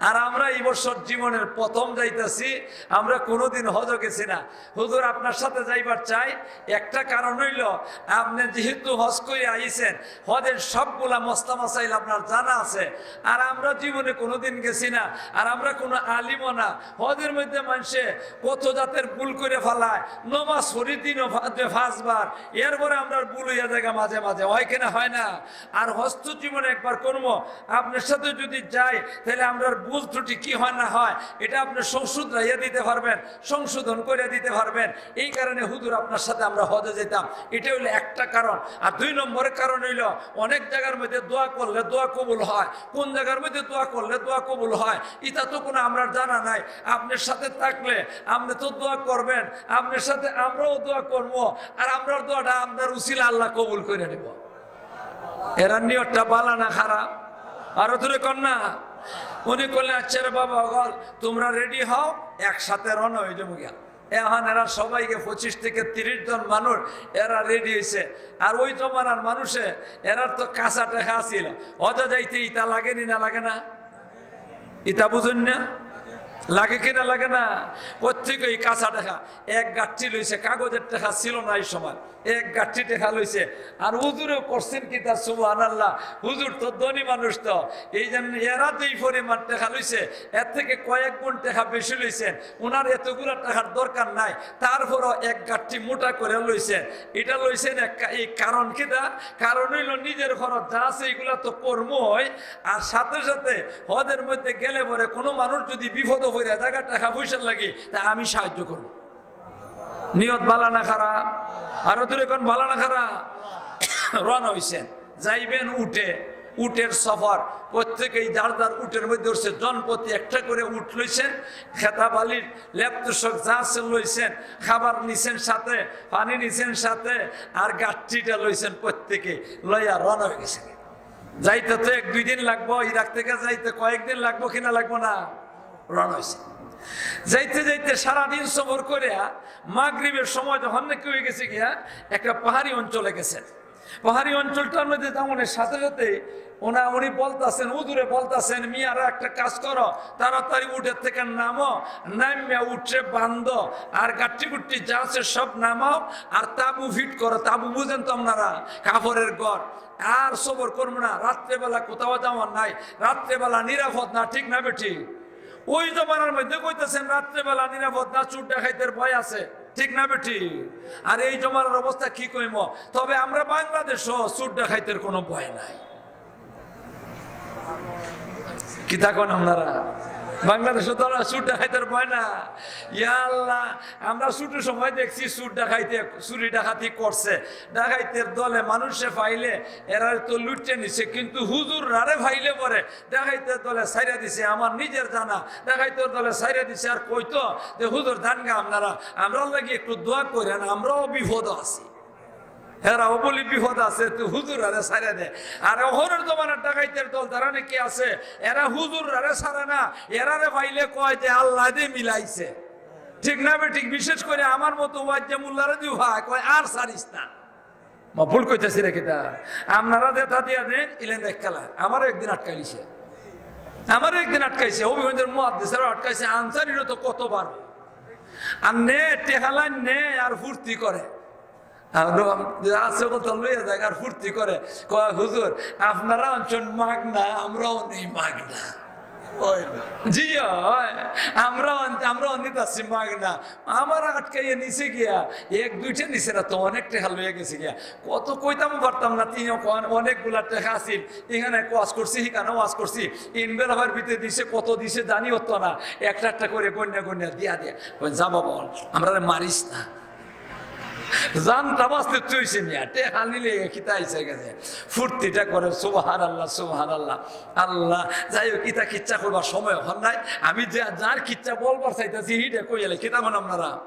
আর আমরা এই বছর জীবনের প্রথম যাইতাছি, আমরা কোনোদিন হজে গেছি না। হুজুর, আপনার সাথে যাইবার চাই, একটা কারণ হইল, আপনি যেহেতু হজ করে আইছেন, হজের সবগুলা মসলা মাসাইল আপনার জানা আছে, আর আমরা জীবনে কোনোদিন গেছি না, আর আমরা কোনো আলিমও না। হজের মধ্যে মানুষে কত জাতের ভুল করে ফালায়, নমাজ পড়ি দিনও ফা-, যে পাঁচবার, এরপরে আমরা ভুল হইয়া যায় মাঝে মাঝে, হয় কিনা হয় না? আর হজ তো জীবনে একবার করবো, আপনার সাথে যদি যাই, তাহলে আমরার ভুল ত্রুটি কি হয় না হয়, এটা আপনি সংশোধন রাইয়া দিতে পারবেন, সংশোধন করে দিতে পারবেন। এই কারণে হুজুর আপনার সাথে আমরা হজে যেতাম।" এটা হইলো একটা কারণ। আর দুই নম্বরের কারণ হইলো, অনেক জায়গার মধ্যে দোয়া করলে দোয়া কবুল হয়, কোন জায়গার মধ্যে দোয়া করলে দোয়া কবুল হয়, এটা তো কোনো আমরার জানা নাই। আপনার সাথে থাকলে আপনি তো দোয়া করবেন, আপনার সাথে আমরাও দোয়া করবো, আর আমরার দোয়াটা আপনার উসিলা আল্লাহ কবুল করে নিব। এরা নিয়তটা বালা না খারাপ? আরো দূরে কর না। উনি কইলেন, "আচ্ছা রে বাবা, অকল তোমরা রেডি হও, একসাথে রওনা হয়ে যাবো গিয়া।" এখন এরা সবাইকে পঁচিশ থেকে তিরিশ জন মানুষ এরা রেডি হইছে। আর ওই জমানার মানুষে এরার তো কাঁচা টেকা ছিল, হজে যাইতে ইটা লাগেনি না লাগে না? ইটা বুঝুন না? লাগে কি না লাগে না? প্রত্যেকেই কাঁচা টেকা, এক গাঠি লইছে, কাগজের টেকা ছিল না এই সময়, এক গাঠি টেকা লইছে। আর হুজুরে করছেন কি তার সুবহানাল্লাহ, হুজুর তো ধনী মানুষ তো, এই জন্য এরা যেই পরিমাণ টেকা লইছে, এর থেকে কয়েক গুণ টেকা বেশি লইছেন। ওনার এতগুলা টেকার দরকার নাই, তারপরও এক গাঠি মোটা করে লইছেন। এটা লইছেন এক কা-, এই কারণ কিতা? কারণ হইল নিজের খরচ যা আছে এইগুলা তো কর্ম হয়, আর সাথে সাথে হজের মধ্যে গেলে পরে কোনো মানুষ যদি বিপদে পড়ে জায়গা টেকা পয়সার লাগে, তা আমি সাহায্য করব। নিয়ত বালা না খারাপ? আরো দূরে কোন বালা না খারাপ? রওনা হইছেন, যাইবেন উঠে, উটের সফর, প্রত্যেকেই যার যার উটের মধ্যে উঠছে, জনপ্রতি একটা করে উট লইছেন, খেতাবালির লেপ তোশক যা আছে লইছেন, খাবার নিছেন সাথে, পানি নিছেন সাথে, আর গাট্টিটা লইছেন প্রত্যেকে, লইয়া রওনা হয়ে গেছে। যাইতে তো এক দুই দিন লাগবো, ইরাক থেকে যাইতে কয়েকদিন লাগবো কিনা লাগবো না, রওনা হয়েছে। যাইতে যাইতে সারাদিন সফর করে মাগরিবের সময় যখন নাকি হয়ে গেছে গিয়া, একটা পাহাড়ি অঞ্চলে গেছেন। পাহাড়ি অঞ্চলটার মধ্যে তেমনের সাথে সাথে ওনা উনি বলতাছেন, হুজুরে বলতাছেন, "মিয়ারা একটা কাজ করো, তাড়াতাড়ি উটের থেকে নামো, নামিয়া উঠে বান্ধো, আর গাট্টি গুট্টি যা আছে সব নামাও, আর তাবু ফিট করো।" তাবু বুঝেন তো আপনারা, কাপড়ের ঘর। আর সফর করবো না, রাত্রেবেলা কোথাও যাওয়ার নাই, রাত্রেবেলা নিরাপদ না, ঠিক না বেঠিক? ওই জমানার মধ্যে কইতেছেন রাত্রেবেলা নিরাপদ না, চুর ডাকাইতের ভয় আছে, ঠিক না বেঠিক? আর এই জমানার অবস্থা কি কইমু? তবে আমরা বাংলাদেশও চুর ডাকাইতের কোনো ভয় নাই। কিতা কন আপনারা? বাংলাদেশও তো আমরা চুর ডাকাইতের ভয় না। ইয়া আল্লাহ, আমরা ছোট সময় দেখছি চুর ডাকাইতে, চুরি ডাকাতি করছে। ডাকাইতের দলে মানুষে পাইলে এরা তো লুটে নিছে, কিন্তু হুজুররারে পাইলে পরে ডাকাইতের দলে ছাইরা দিছে। আমার নিজের জানা ডাকাইতের দলে ছাইরা দিছে। আর কইতো যে, "হুজুর, জানগা আপনারা, আমরার লাগি একটু দোয়া করেন, আমরাও বিপদ আছি।" এরাও বলি বিপদ আছে, তুই হুজুররারে ছাইরা দে। আর অখনর জমানার ডাকাইতের দল যারা নাকি আছে, এরা হুজুররারে ছাড়ে না, এরারে পাইলে কয় যে আল্লাহ দিয়ে মিলাইছে। ঠিক না বেঠিক? বিশেষ করে আমার মতো ওয়াজ্জা মোল্লারে দিয়ে ভাই কয়, "আর ছাড়িস না।" মা, ভুল কইতেছি রে কিতা? আপনারা যেটা দিয়া দেন, ইলেন এক খেলা। আমারও একদিন আটকাইছে, আমারও একদিন আটকাইছে, হবিগঞ্জের মুহাদ্দিসেরও আটকাইছে, আনসারিরও তো কতবার। আর নে, টেহালা নে, আর ফুর্তি করে। আর আছে কত লইয়া যায়, আর ফুর্তি করে। কয়, "হুজুর, আপনারা আনছেন মাগ না, আমরাও নেই মাগ না।" জি, হয়। আমরাও আন-, আমরাও নিতাছি মাগ না। আমার আটকাইয়া নিচে গিয়া, এক দুইটা নিচে না তো, অনেক টেকা লইয়া গেছে গিয়া। কত কইতাম পারতাম না, তিন অনেকগুলা টেকা আছিল। এখানে ওয়াজ করছি, এখানে ওয়াজ করছি। ইনভেলভের ভিতরে দিছে, কত দিছে জানি হতো না। একটা একটা করে গন্যা গন্যা দিয়া দিয়া। কই, "যা বাবা, আমরারে মারিস না।" জানটা বাঁচতে তুইছে মিয়া, টেকা নিলে কিতা আইছে গেছে। ফুর্তিটা করে, "সুবহানাল্লাহ, সুবহানাল্লাহ।" আল্লাহ, যাই হোক, ইতা কিচ্ছা করবার সময় অখন নাই। আমি যে যার কিচ্ছা বলবার চাইতেছি, হিটা কইলে কিতা মনে আপনারা?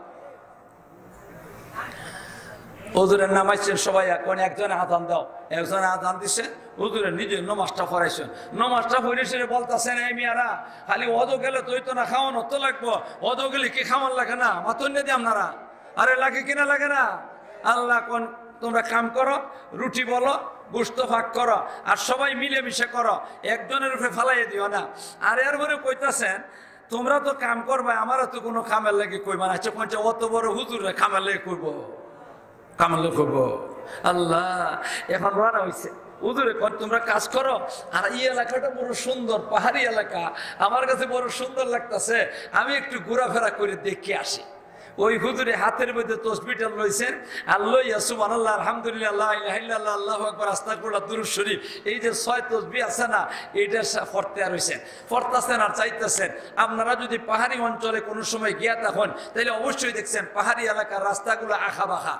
হুজুরের নাম আইছেন সবাই, এখন একজনে আজান দাও, একজনে আজান দিছে, হুজুরে নিজে নমাজটা পড়াইছেন। নমাজটা পড়ে সেরে বলতেছেন, "এই মিয়ারা, খালি অজো গেলে তো হইতো না, খাওয়ানো তো লাগবো। অজো গেলে কি খাওয়ান লাগে না? মাতুন না দি আপনারা? আরে লাগে কিনা লাগে না?" আল্লাহ কোন, "তোমরা কাম করো, রুটি বলো, গোস্ত ফাঁক করো, আর সবাই মিলেমিশে করো, একজনের উপরে ফালাইয়া দিও না।" আর এরপরে কইতাছেন, "তোমরা তো কাম করবা, আমারও তো কোনো কামের লাগি কইবা না।" আচ্ছা, কোনটা অত বড় হুজুররে কামের লাগি কইবো? কামের লাগি কইবো? আল্লাহ, এখন রওনা হইছে। হুজুরে কয়, "তোমরা কাজ করো, আর এই এলাকাটা বড় সুন্দর, পাহাড়ি এলাকা, আমার কাছে বড় সুন্দর লাগতাছে, আমি একটু ঘোরাফেরা করে দেখে আসি।" ওই হুজুরে হাতের মধ্যে তসবিটা লইছেন, আর লইয়া সুবহানাল্লাহ, আলহামদুলিল্লাহ, লা ইলাহা ইল্লাল্লাহ, আল্লাহু আকবার, আস্তাগফিরুল্লাহ, দুরূদ শরীফ, এই যে ছয় তসবি আছে না, এইটা সা-, পড়তে আর হইছেন, পড়তাছেন আর চাইতেছেন। আপনারা যদি পাহাড়ি অঞ্চলে কোনো সময় গিয়া থাকেন, তাহলে অবশ্যই দেখছেন পাহাড়ি এলাকার রাস্তাগুলো আঁকা বাঁকা।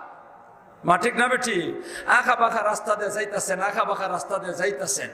মা, ঠিক না বেঠিক? আঁকা বাঁকা রাস্তা দিয়ে যাইতাছেন, আঁকা বাঁকা রাস্তা দিয়ে যাইতাছেন।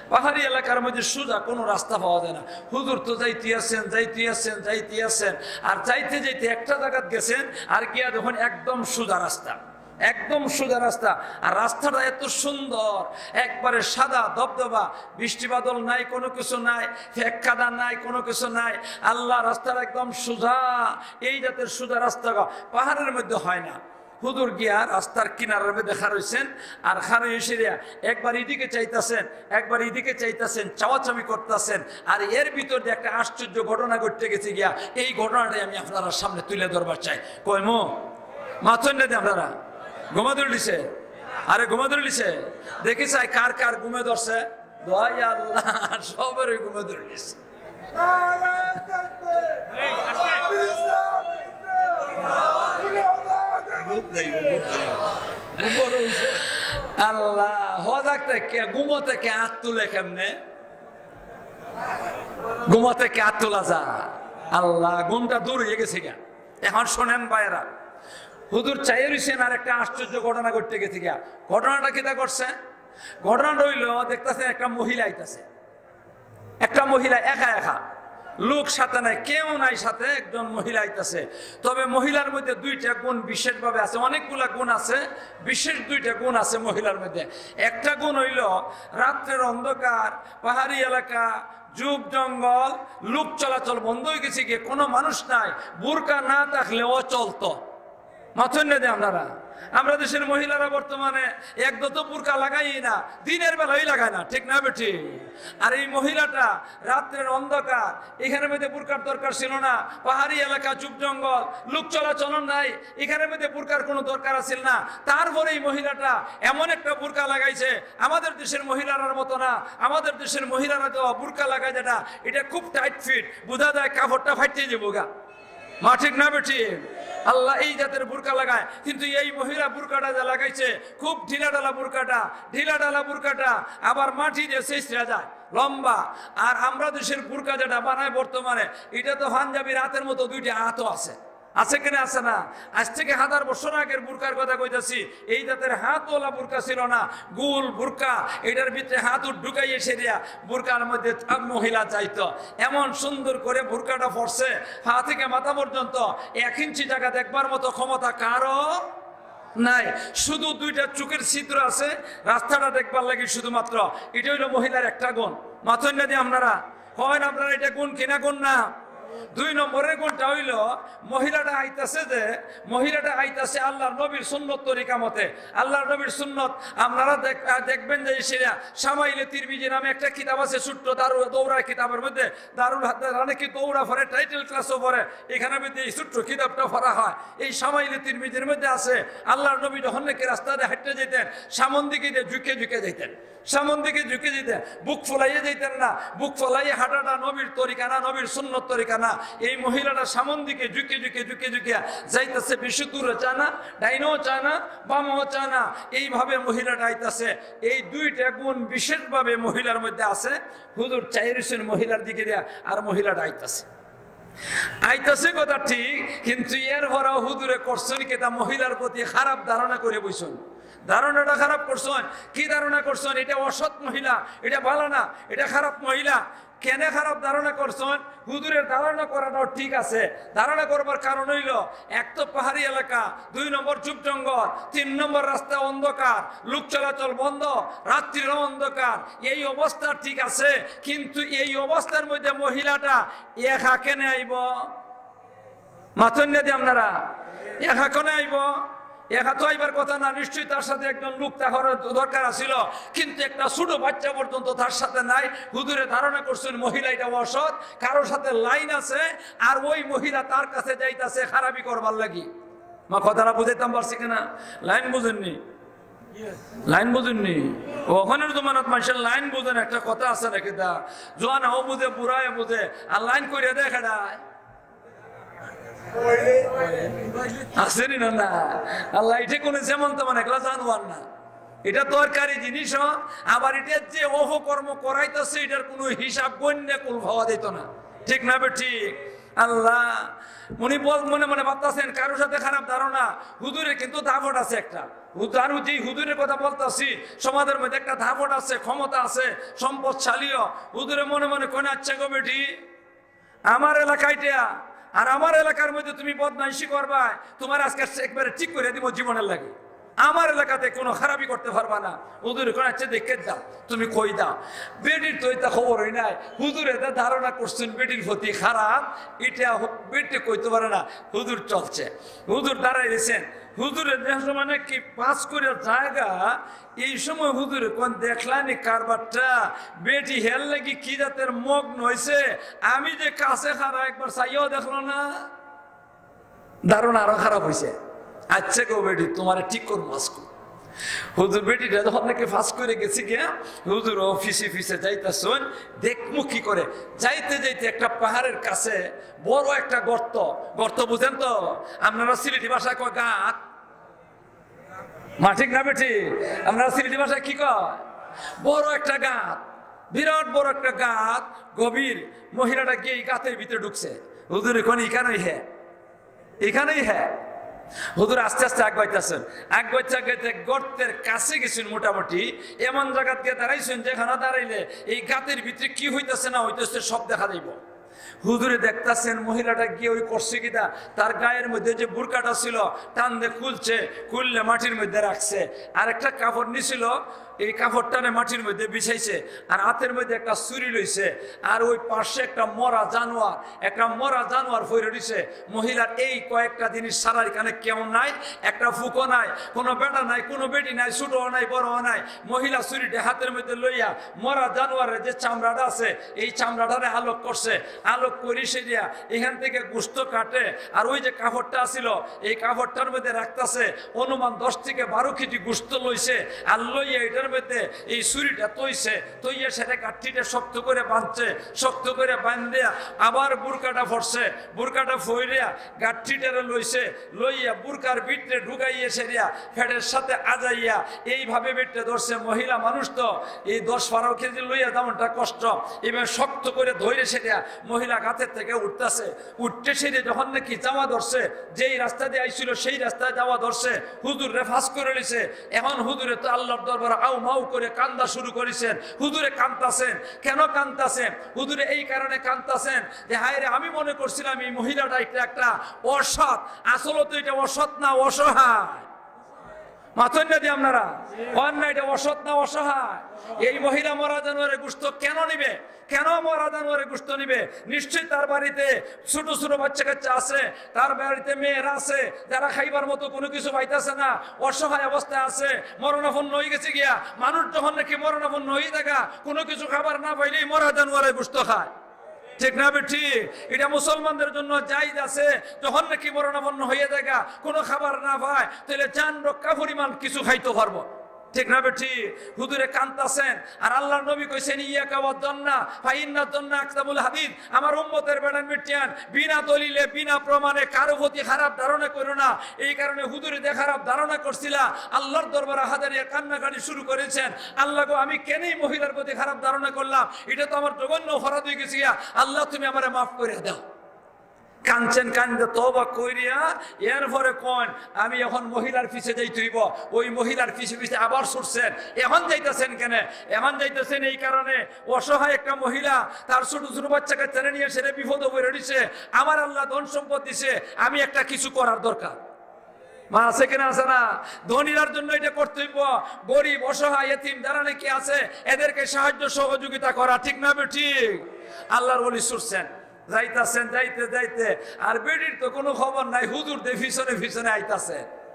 পাহাড়ি এলাকার মধ্যে সোজা কোনো রাস্তা পাওয়া যায় না। হুজুর তো যাইতে আছেন, যাইতে আছেন, যাইতে আছেন, আর যাইতে যাইতে একটা জায়গাত গেছেন, আর গিয়া দেখেন একদম সোজা রাস্তা, একদম সোজা রাস্তা। আর রাস্তাটা এত সুন্দর, একবারে সাদা দবদবা, বৃষ্টি বাদল নাই, কোনো কিছু নাই, ফেক কাদা নাই, কোনো কিছু নাই। আল্লাহ, রাস্তাটা একদম সোজা। এই জাতের সোজা রাস্তা পাহাড়ের মধ্যে হয় না। হুজুর গিয়া রাস্তার কিনারার মধ্যে খাড়া হইছেন, আর খাড়া হইয়া সেরিয়া একবার এদিকে চাইতাছেন, একবার এদিকে চাইতাছেন, চাওয়াচাওয়ি করতাছেন। আর এর ভিতর দিয়ে একটা আশ্চর্য ঘটনা ঘটতে গেছে গিয়া, এই ঘটনাটাই আমি আপনারা সামনে তুলে ধরবার চাই। কইমু? মাতুন না দি আপনারা? ঘুমে ধরলিছে? আরে ঘুমে ধরলিছে? দেখি চাই কার কার ঘুমে ধরছে। দোয়াই আল্লাহ, সবেরই ঘুমে ধরলিছে। আল্লাহ, হজাগ থেকে, ঘুমো থেকে আত তুলে কেমনে? ঘুমো থেকে আত তোলা যা? আল্লাহ, ঘুমটা দূর হয়ে গেছে গা। এখন শোনেন ভাইরা, হুজুর চাইয়া রইছেন আর একটা আশ্চর্য ঘটনা ঘটতে গেছে গিয়া। ঘটনাটা কিতা করছে? ঘটনাটা অইলো, দেখতাছেন একটা মহিলা আইতাছে, একটা মহিলা একা একা, লোক সাথে নাই, কেউ নাই সাথে, একজন মহিলা আইতাছে। তবে মহিলার মধ্যে দুইটা গুণ বিশেষভাবে আছে, অনেকগুলা গুণ আছে, বিশেষ দুইটা গুণ আছে মহিলার মধ্যে। একটা গুণ অইলো, রাত্রের অন্ধকার, পাহাড়ি এলাকা, ঝোপ জঙ্গল, লোক চলাচল বন্ধ অই গেছে গিয়া, কোনো মানুষ নাই, বুরকা না থাকলেও চলতো। মাতইন না দি আপনারা? আমরা দেশের মহিলারা বর্তমানে একদম তো বুরকা লাগাই না, দিনের বেলায় লাগায় না, ঠিক না বেঠিক? আর এই মহিলাটা রাত্রের অন্ধকার, এখানের মধ্যে বুরকার দরকার ছিল না। পাহাড়ি এলাকা, ঝোপ জঙ্গল, লোক চলাচল নাই, এখানের মধ্যে বুরকার কোনো দরকার আছিল না। তারপরে এই মহিলাটা এমন একটা বুরকা লাগাইছে, আমাদের দেশের মহিলারার মতো না। আমাদের দেশের মহিলারা তো বুরকা লাগায় যেটা, এটা খুব টাইট ফিট, বোঝা যায় কাপড়টা ফাটিয়া যাইবো গা। মাতইন না বেঠিক? আল্লাহ এই জাতের বুরকা লাগায়, কিন্তু এই মহিলা বুরকাটা যে লাগাইছে, খুব ঢিলাঢালা বুরকাটা, ঢিলাঢালা বুরকাটা আবার মাটি দিয়া ছিঁড়া যায়, লম্বা। আর আমরা দেশের বুরকা যেটা বানায় বর্তমানে, এটা তো পাঞ্জাবির আতের মতো দুইটা আতও আছে, আছে কিনা? আছে না? আজ থেকে হাজার বছর আগের বুরকার কথা কইতাছি। এই জাতের আতওয়ালা বুরকা ছিল না, গোল বুরকা, এটার ভিতরে আত ঢুকাইয়া সেরিয়া বুরকার মধ্যে মহিলা যাইতো। এমন সুন্দর করে বুরকাটা পরছে, পা থেকে মাথা পর্যন্ত এক ইঞ্চি জাগা দেখবার মতো ক্ষমতা কারো নাই। শুধু দুইটা চোখের ছিদ্র আছে, রাস্তাটা দেখবার লাগি শুধুমাত্র। এটা অইলো মহিলার একটা গুণ। মাতইন না দি আপনারা? কইন আপনারা, এটা গুণ কিনা গুণ না? দুই নম্বরের গুণটা অইলো, মহিলাটা আইতাছে যে, মহিলাটা আইতাছে আল্লাহর নবীর সুন্নত তরিকা মতে। আল্লাহর নবীর সুন্নত আপনারা দেখ-, আহ, দেখবেন যে সেটা শামাইলে তিরমিজি নামে একটা কিতাব আছে, ছোট্ট দারু-, দৌরা কিতাবের মধ্যে, দারুল হাদিস, অনেকে দৌরা পড়ে, টাইটেল ক্লাসও পড়ে, এখানে মধ্যে এই ছোট্ট কিতাবটা পড়া হয়। এই শামাইলে তিরমিজির মধ্যে আছে, আল্লাহর নবী যখন নাকি রাস্তা দিয়া হাঁটতে যেতেন, সামন দিকে দিয়া ঝুঁকে ঝুঁকে যেতেন, সামন দিকে ঝুঁকে যেতেন, বুক ফুলাইয়া যেতেন না। বুক ফুলাইয়া হাঁটাটা নবীর তরিকা না, নবীর সুন্নত তরিকা না। এই মহিলাটা সামন দিকে ঝুঁকে ঝুঁকে, ঝুঁকে ঝুঁকে যাইতাছে, বেশি দূরে চা না, ডাইনও চা না, বামও চা না, এইভাবে মহিলাটা আইতাছে। এই দুইটা গুণ বিশেষভাবে মহিলার মধ্যে আছে। হুজুর চাইরছেন মহিলার দিকে দিয়া, আর মহিলাটা আইতাছে। আইতাছে কথা ঠিক, কিন্তু এরপরেও হুজুরে করছেন কিতা, মহিলার প্রতি খারাপ ধারণা করে বইছেন। ধারণাটা খারাপ করছেন। কি ধারণা করছেন? এটা অসৎ মহিলা, এটা ভালো না, এটা খারাপ মহিলা। কেনে খারাপ ধারণা করছেন? হুজুরের ধারণা করাটাও ঠিক আছে। ধারণা করবার কারণ অইলো, এক তো পাহাড়ি এলাকা, দুই নম্বর ঝোপ জঙ্গল, তিন নম্বর রাস্তা অন্ধকার, লোক চলাচল বন্ধ, রাত্রিরও অন্ধকার। এই অবস্থা ঠিক আছে, কিন্তু এই অবস্থার মধ্যে মহিলাটা একা কেনে আইবো? মাতইন না দি আপনারা? একা কেনে আইবো? একা তো আইবার কথা না, নিশ্চয়ই তার সাথে একজন লোক থাকার দরকার আছিল, কিন্তু একটা ছোট বাচ্চা পর্যন্ত তার সাথে নাই। হুজুরে ধারণা করছেন মহিলা এটা অসৎ, কারোর সাথে লাইন আছে, আর ওই মহিলা তার কাছে যাইতাছে খারাপি করবার লাগি। মা, কথাটা বুঝাইতাম পারছি কিনা? লাইন বুঝেননি? লাইন বুঝেননি? অখনর জমানাত মানুষের লাইন বুঝেন, একটা কথা আছে নাকি? দা জোয়ান হও বুঝে, বুড়ায় বুঝে, আর লাইন করিয়া দেয় কেডায়? আছে নি না? না। আল্লাহ, এটা কোনো যেমন তেমন একলা জানোয়ার না, এটা দরকারি জিনিস। আবার এটা যে অপকর্ম করাইতেছে, এটার কোনো হিসাব গণ্যে কুল পাওয়া যেত না, ঠিক না বেঠিক? আল্লাহ, উনি বল, মনে মনে ভাবতেছেন, কারোর সাথে খারাপ ধারণা। হুজুরের কিন্তু দাপট আছে একটা। হুজুর, আমি যেই হুজুরের কথা বলতেছি, সমাজের মধ্যে একটা দাপট আছে, ক্ষমতা আছে, সম্পদশালীও। হুজুরে মনে মনে কইন, "আচ্ছা গো বেটি, আমার এলাকায় এটা, আর আমার এলাকার মধ্যে তুমি বদমাইশি করবায়, তোমার আজকে একবারে ঠিক করে দিব জীবনের লাগি। আমার এলাকাতে কোনো খারাপি করতে পারবা না।" হুজুরে কইন, "আচ্ছা, দেখে দাও, তুমি কই দাও।" বেটির তো এটা খবরই নাই। হুজুরে এটা ধারণা করছেন বেটির প্রতি খারাপ, এটা হু-, বেটি কইতে পারে না। হুজুর চলছে, হুজুর দাঁড়াই রয়েছেন। হুজুরে যে সময় নাকি পাস করে জায়গা, এই সময় হুজুরে কইন, "দেখলানি কারবারটা? বেটি হের লাগি কি জাতের মগ্ন হইছে, আমি যে কাছে খাড়া একবার চাইয়াও দেখলো না।" ধারণা আরো খারাপ হইছে। "আচ্ছা গো বেটি, তোমারে ঠিক করবো আজকে।" হুজুর বেটিটা যখন নাকি পাস করে গেছে গিয়া, হুজুরও পিছে পিছে যাইতাছেন, দেখমু কি করে। যাইতে যাইতে একটা পাহাড়ের কাছে বড় একটা গর্ত, গর্ত বুঝেন তো? আপনারা সিলেটি ভাষায় কয় গাত, মা, ঠিক না বেঠিক? আপনারা সিলেটি ভাষায় কি কয়? বড় একটা গাত, বিরাট বড় একটা গাত, গভীর। মহিলাটা গিয়া এই গাতের ভিতরে ঢুকছে। হুজুরে কইন, "এখানেই হে, এখানেই হে।" হুজুর আস্তে আস্তে আগাইতাছেন, আগাইতে আগাইতে গর্তের কাছে গেছেন মোটামুটি। এমন জাগাত গিয়া দাঁড়াইছেন যেখানে দাঁড়াইলে এই গাতের ভিতরে কি হইতাছে না হইতাছে সব দেখা যাইব। হুজুরে দেখতাছেন মহিলাটা গিয়া ওই করছে কিতা, তার গায়ের মধ্যে যে বুরকাটা ছিল টান দিয়ে খুলছে, খুললে মাটির মধ্যে রাখছে। আর একটা কাপড় নিছিল, এই কাপড়টারে মাটির মধ্যে বিছাইছে, আর হাতের মধ্যে একটা ছুরি লইছে, আর ওই পাশে একটা মরা জানোয়ার, একটা মরা জানোয়ার পড়ে রইছে। মহিলার এই কয়েকটা জিনিস ছাড়া এখানে কেউ নাই, একটা ফুকও নাই, কোনো বেটা নাই, কোনো বেটি নাই, ছোটও নাই, বড়ও নাই। মহিলা ছুরিটা হাতের মধ্যে লইয়া মরা জানোয়ারের যে চামড়াটা আছে, এই চামড়াটারে আলোক করছে, আলোক করি সেরিয়া এখান থেকে গোস্ত কাটে, আর ওই যে কাপড়টা ছিল এই কাপড়টার মধ্যে রাখতাছে, অনুমান দশ থেকে বারো কেজি গোস্ত লইছে, আর লইয়া এটার মধ্যে এই ছুরিটা তৈছে, তৈয়া সেটা গাঁঠিটা শক্ত করে বাঁধছে, শক্ত করে বান্ধিয়া আবার বুরকাটা পড়ছে, বুরকাটা ফইরিয়া গাঁঠিটারে লইছে, লইয়া বুরকার ভিতরে ঢুকাইয়া সেরিয়া পেটের সাথে আজাইয়া এইভাবে পেটটা ধরছে। মহিলা মানুষ তো এই দশ বারো কেজি লইয়া তেমনটা কষ্ট, এবার শক্ত করে ধরে সেরিয়া মহিলা গাতের থেকে উঠতাছে। উঠতে সেরে যখন নাকি যাওয়া ধরছে, যেই রাস্তা দিয়ে আইছিল সেই রাস্তায় যাওয়া ধরছে, হুজুররে ফাঁস করে নিছে। এখন হুজুরে তো আল্লাহর দরবারে আউ মাউ করে কান্দা শুরু করেছেন। হুজুরে কান্তাছেন। কেন কান্তাছেন? হুজুরে এই কারণে কান্তাছেন যে, "হায় রে, আমি মনে করছিলাম এই মহিলাটা একটা, একটা অসৎ, আসলে তো এটা অসৎ না, অসহায়।" মাতইন না দি আপনারা, কন না, এটা অসৎ না অসহায়? এই মহিলা মরা জানোয়ারের গোস্ত কেন নিবে? কেন মরা জানোয়ারের গোস্ত নিবে? নিশ্চয়ই তার বাড়িতে ছোট ছোট বাচ্চা কাচ্চা আছে, তার বাড়িতে মেয়েরা আছে, যারা খাইবার মতো কোনো কিছু পাইতাছে না, অসহায় অবস্থায় আছে, মরণাপন্ন হয়ে গেছে গিয়া। মানুষ যখন নাকি মরণাপন্ন হয়ে থাকা, কোনো কিছু খাবার না পাইলেই মরা জানোয়ারের গোস্ত খায়, ঠিক না বেঠিক? এটা মুসলমানদের জন্য জায়েজ আছে, যখন নাকি মরণাপন্ন হয়ে থাকা, কোনো খাবার না পায়, তাহলে জান রক্ষা পরিমাণ কিছু খাইতে পারবো, ঠিক না বেঠিক? হুজুরে কান্তাছেন, আর আল্লাহর নবী কইছেন, "ইয়াকা ওয়া দন্না, ফা ইন্না দন্না আকদাবুল হাদিদ।" আমার উম্মতের বেড়ান মিটিয়ান, বিনা দলিলে, বিনা প্রমাণে কারো প্রতি খারাপ ধারণা করো না। এই কারণে হুজুরে যে খারাপ ধারণা করছিলা, আল্লাহর দরবারে হাজারিয়া কান্নাকাটি শুরু করেছেন, "আল্লাহ গো, আমি কেন এই মহিলার প্রতি খারাপ ধারণা করলাম? এটা তো আমার জঘন্য অপরাধ হয়ে গেছে গিয়া। আল্লাহ, তুমি আমারে মাফ করে দাও।" কানছেন, কান্দে তওবা করিয়া, এরপরে কন, "আমি এখন মহিলার পিছে যাইতে হইব।" ওই মহিলার পিছে পিছে আবার ছুটছেন। এখন যাইতেছেন কেন? এখন যাইতেছেন এই কারণে, অসহায় একটা মহিলা তার ছোট ছোট বাচ্চা কাচ্চারে নিয়ে সেরে বিপদে পড়ে রয়েছে। আমার আল্লাহ ধন সম্পদ দিছে, আমি একটা কিছু করার দরকার। মা আছে কিনা? আছে না? ধনীরার জন্য এটা কর্তব্য, গরিব, অসহায়, এতিম যারা নাকি আছে, এদেরকে সাহায্য সহযোগিতা করা, ঠিক না বেঠিক? আল্লাহর ওলি ছুটছেন, যাইতাছেন, যাইতে যাইতে, আর বেটির তো কোনো খবর নাই, হুজুর দে পিছনে পিছনে আইতাছে।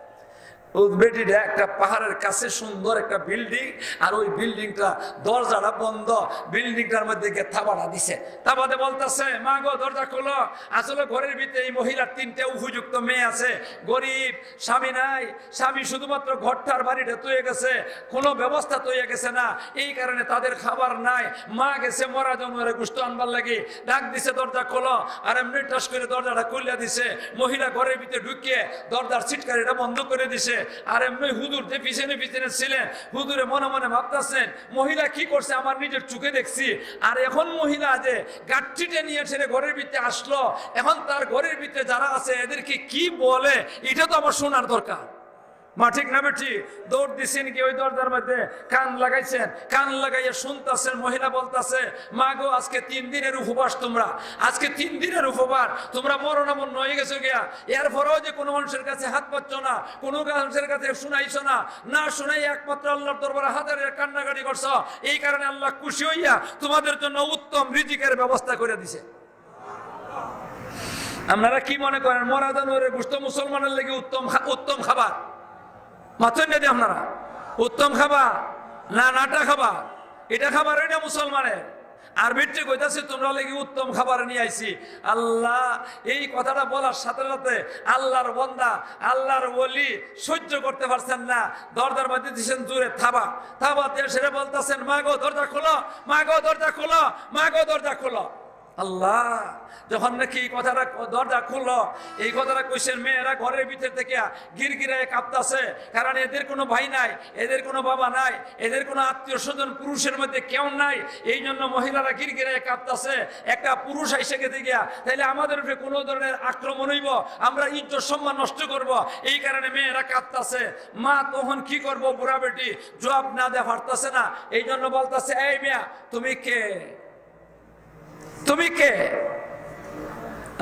ও বেটিটা একটা পাহাড়ের কাছে সুন্দর একটা বিল্ডিং, আর ওই বিল্ডিংটা দরজাটা বন্ধ, বিল্ডিংটার মধ্যে গিয়ে থাবাটা দিছে। থাবাতে বলতাছে, "মা গো, দরজা খোলো।" আসলে ঘরের ভিতরে এই মহিলার তিনটা উপযুক্ত মেয়ে আছে, গরিব, স্বামী নাই, স্বামী শুধুমাত্র ঘরটার বাড়িটা তৈয়ে গেছে, কোনো ব্যবস্থা তৈয়ে গেছে না, এই কারণে তাদের খাবার নাই। মা গেছে মরা জানোয়ারের গোস্ত আনবার লাগি, ডাক দিছে, "দরজা খোলো।" আর এমনি টাস করে দরজাটা খুলিয়া দিছে। মহিলা ঘরের ভিতরে ঢুকিয়ে দরজার ছিটকারিটা বন্ধ করে দিছে। আর এমনি হুজুর যে পিছনে পিছনে ছিলেন, হুজুরে মনে মনে ভাবতাছেন, "মহিলা কি করছে আমার নিজের চোখে দেখছি, আর এখন মহিলা যে গাঁঠিটা নিয়ে ছেড়ে ঘরের ভিতরে আসলো, এখন তার ঘরের ভিতরে যারা আছে এদেরকে কি বলে, এটা তো আমার শোনার দরকার।" মা ঠিক না বেঠিক? দৌড় দিছেন কি ওই দরজার মধ্যে, কান লাগাইছেন, কান লাগাইয়া শুনতাছেন, মহিলা বলতাছে, "মা গো, আজকে তিন দিনের উপবাস তোমরা, আজকে তিন দিনের উপবাস, তোমরা মরণাপন্ন হয়ে গেছো গিয়া, এরপরেও যে কোনো মানুষের কাছে হাত পাচ্ছ না, কোনো মানুষের কাছে শুনাইছো না, না শুনাই একমাত্র আল্লাহর দরবারে হাজারের কান্নাকাটি করছো, এই কারণে আল্লাহ খুশি হইয়া তোমাদের জন্য উত্তম রিজিকের ব্যবস্থা করে দিছে।" আপনারা কি মনে করেন, মরা জানোয়ারের গোস্ত মুসলমানের লাগি উত্তম খা-, উত্তম খাবার? মাতইন না দি আপনারা, উত্তম খাবার না নাটা খাবার? এটা খাবার হয় না মুসলমানের। আর বেটিয়ে কইতাছে, "তোমরা লাগি উত্তম খাবার নিয়ে আইছি।" আল্লাহ, এই কথাটা বলার সাথে সাথে আল্লাহর বন্দা, আল্লাহর ওলি সহ্য করতে পারছেন না, দরজার মধ্যে দিছেন জোরে থাবা। থাবা দিয়ে সেরে বলতাছেন, "মা গো, দরজা খোলো, মা গো, দরজা খোলো, মা গো, দরজা খোলো।" আল্লাহ, যখন নাকি এই কথাটা, দরজা খুললো, এই কথাটা কইছেন, মেয়েরা ঘরের ভিতর থেকে গিরগিরায় কাঁপতাছে, কারণ এদের কোনো ভাই নাই, এদের কোনো বাবা নাই, এদের কোনো আত্মীয় স্বজন পুরুষের মধ্যে কেউ নাই। এই জন্য মহিলারা গিরগিরায় কাঁপতাছে। একটা পুরুষ আইসে গেছে গিয়া, তাইলে আমাদের উপরে কোনো ধরনের আক্রমণ হইব, আমরা ইজ্জত সম্মান নষ্ট করব। এই কারণে মেয়েরা কাঁদতাছে। মা তখন কি করব, বুড়া বেটি জবাব না দেয়া পারতাছে না, এই জন্য বলতাছে, "এই মিয়া, তুমি কে? তুমি কে?"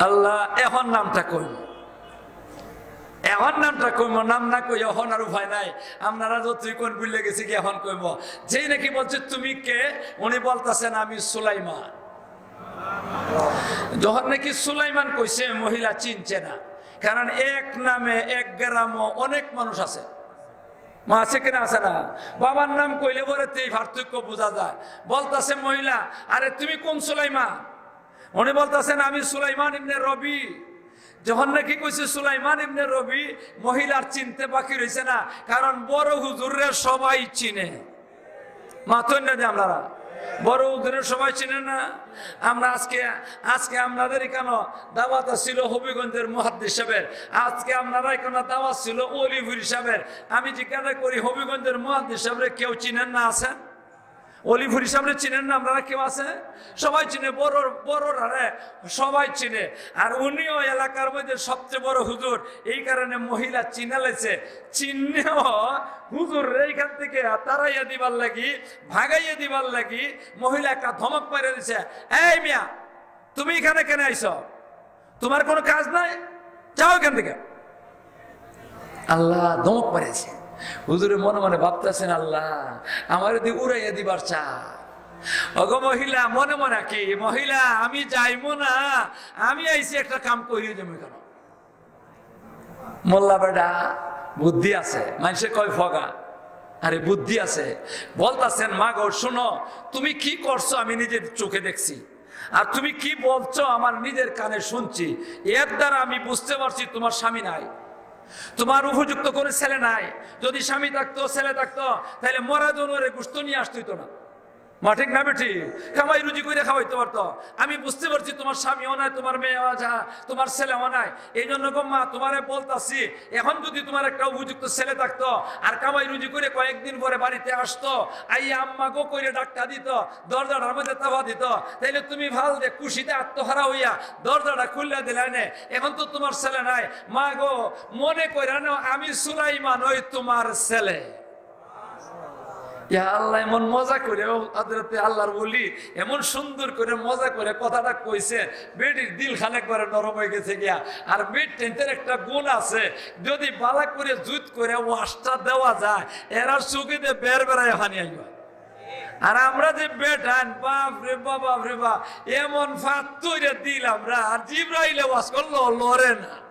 আল্লাহ, এখন নামটা কইব, এখন নামটা কইব, নাম না কই এখন আর উপায় নাই। আপনারা যতই কোন ভুলে গেছি কি এখন কইব। যেই নাকি বলছে, "তুমি কে?" উনি বলতাছেন, "আমি সুলাইমান।" যখন নাকি সুলাইমান কইছে, মহিলা চিনছে না, কারণ এক নামে এক গ্রামও অনেক মানুষ আছে। মা আছে কিনা, আছে না? বাবার নাম কইলে পরে তো এই পার্থক্য বোঝা যায়। বলতাছে মহিলা, "আরে তুমি কোন সুলাইমান?" উনি বলতাছেন, "আমি সুলাইমান ইবনে রবি।" যখন নাকি কইছে সুলাইমান ইবনে রবি, মহিলার চিনতে বাকি রইছে না, কারণ বড় হুজুররে সবাই চিনে। মাতইন না যে আপনারা, বড় হুজুররে সবাই চিনে না। আমরা আজকে, আজকে আপনাদের এখানে দাওয়াত ছিল হবিগঞ্জের মুহাদ্দিস সাহেবের, আজকে আপনারা এখানে দাওয়াত ছিল অলিপুরি সাহেবের। আমি জিজ্ঞাসা করি, হবিগঞ্জের মুহাদ্দিস সাহেবরে কেউ চিনেন না আছেন? অলিপুরি সাহেবরে চিনেন না আপনারা? কেউ আছে? সবাই চিনে, বড় বড়রারে সবাই চিনে। আর উনিও এলাকার মধ্যে সবচেয়ে বড় হুজুর, এই কারণে মহিলা চিনা লাইছে। চিনলেও হুজুররে এইখান থেকে তাড়াইয়া দিবার লাগি, ভাগাইয়া দিবার লাগি মহিলা একটা ধমক মেরে দিছে, "এই মিয়া, তুমি এখানে কেন আইছো? তোমার কোনো কাজ নাই, যাও এখান থেকে।" আল্লাহ ধমক মেরেছে। হুজুরে মনে মনে ভাবতেছেন, "আল্লাহ, আমার যদি উড়াইয়া দিবার চা।" ওগো মহিলা, মনে মনে কি, "মহিলা, আমি যাইমু না, আমি আইছি একটা কাম করিয়া যাবো এখানে।" মোল্লা বেটা, বুদ্ধি আছে, মানুষে কয় ফগা, আরে বুদ্ধি আছে। বলতাছেন, "মা গো, শুনো, তুমি কি করছো আমি নিজের চোখে দেখছি, আর তুমি কি বলছো আমার নিজের কানে শুনছি। এর দ্বারা আমি বুঝতে পারছি তোমার স্বামী নাই, তোমার উপযুক্ত কোনো ছেলে নাই। যদি স্বামী থাকতো, ছেলে থাকতো, তাহলে মরা জানোয়ারের গোশত নিয়ে আসতে হইতো না।" মা ঠিক না বেটি? কামাই রুজি করে খাওয়াইতে পারতো। আমি বুঝতে পারছি তোমার স্বামীও নাই, তোমার মেয়েও আছে, তোমার ছেলেও নাই। এই জন্য গো মা, তোমারে বলতাছি, এখন যদি তোমার একটা উপযুক্ত ছেলে থাকতো, আর কামাই রুজি করে কয়েকদিন পরে বাড়িতে আসতো, আইয়া "আম্মা গো" কইরে ডাকটা দিত, দরজাটার মধ্যে তাফা দিত, তাইলে তুমি ভালদে খুশিতে আত্মহারা হইয়া দরজাটা খুললে দিলায় নে। এখন তো তোমার ছেলে নাই। মা গো, মনে কইরা নাও আমি সুলাইমান ওই তোমার ছেলে। ইয়া আল্লাহ, এমন মজা করে ও হযরতে আল্লাহর ওলি এমন সুন্দর করে মজা করে কথাটা কইছে, বেটির দিল খান একবারে নরম হয়ে গেছে গিয়া। আর বেটিন্তের একটা গুণ আছে, যদি বালা করে জুত করে ওয়াশটা দেওয়া যায়, এরা চোখেতে বের বেড়ায় পানি আইবা। আর আমরা যে বেটান, বাপ রে বাবা, বাপ রে বাপ, এমন ফাত তৈরে দিল আমরা, আর জিব্রাইলে ওয়াশ করলো লড়ে না।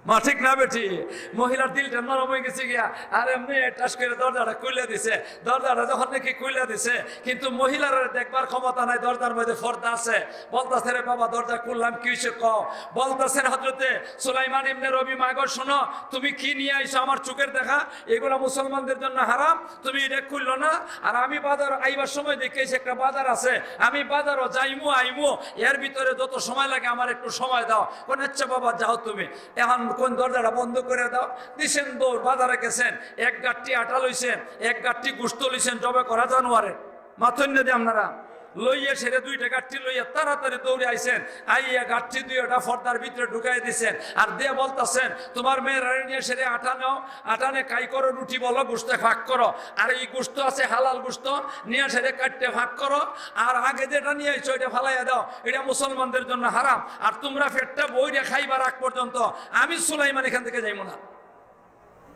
মা ঠিক না বেটি? মহিলার দিলটা নরম হয়ে গেছে গিয়া, আর এমনি টাস করে দরজাটা খুলে দিছে। দরজাটা যখন নাকি খুলে দিছে, কিন্তু মহিলার আর দেখবার ক্ষমতা নাই, দরজার মধ্যে পর্দা আছে। বলতাছে, "রে বাবা, দরজা খুললাম, কি হয়েছে কও?" বলতাছেন হযরতে সুলাইমান ইবনে রবি, "মা গো, শোনো, তুমি কি নিয়ে আইছো আমার চোখের দেখা, এগুলা মুসলমানদের জন্য হারাম, তুমি এটা খুললো না। আর আমি বাজার আইবার সময় দেখি এই যে একটা বাজার আছে, আমি বাজারও যাইমু আইমু, এর ভিতরে যত সময় লাগে আমার একটু সময় দাও।" কোন, "আচ্ছা বাবা, যাও তুমি।" এখন কোন দরজাটা বন্ধ করে দাও। দিছেন দৌড়, বাজারে গেছেন, এক গাঠি আটা লইছেন, এক গাঠি গোশত লইছেন, জবে করা জানোয়ারে। মাতইন না দি আপনারা, লইয়া সেরে দুইটা গাঠি লইয়া তাড়াতাড়ি দৌড়ে আইছেন। আইয়া গাঠি দুইটা পর্দার ভিতরে ঢুকাই দিছেন, আর দিয়া বলতাছেন, "তোমার মেয়েরারে নিয়া সেরে আটা নাও, আটা নে কাই করো, রুটি বলো, গোশতে ফাঁক করো। আর এই গোশত আছে হালাল গোশত, নিয়া সেরে কাটতে ফাঁক করো। আর আগে যেটা নিয়ে আইছো, এটা ফালাইয়া দাও, এটা মুসলমানদের জন্য হারাম। আর তোমরা পেটটা ভইরা খাইবার আগ পর্যন্ত আমি সুলাইমান এখান থেকে যাইমু না।"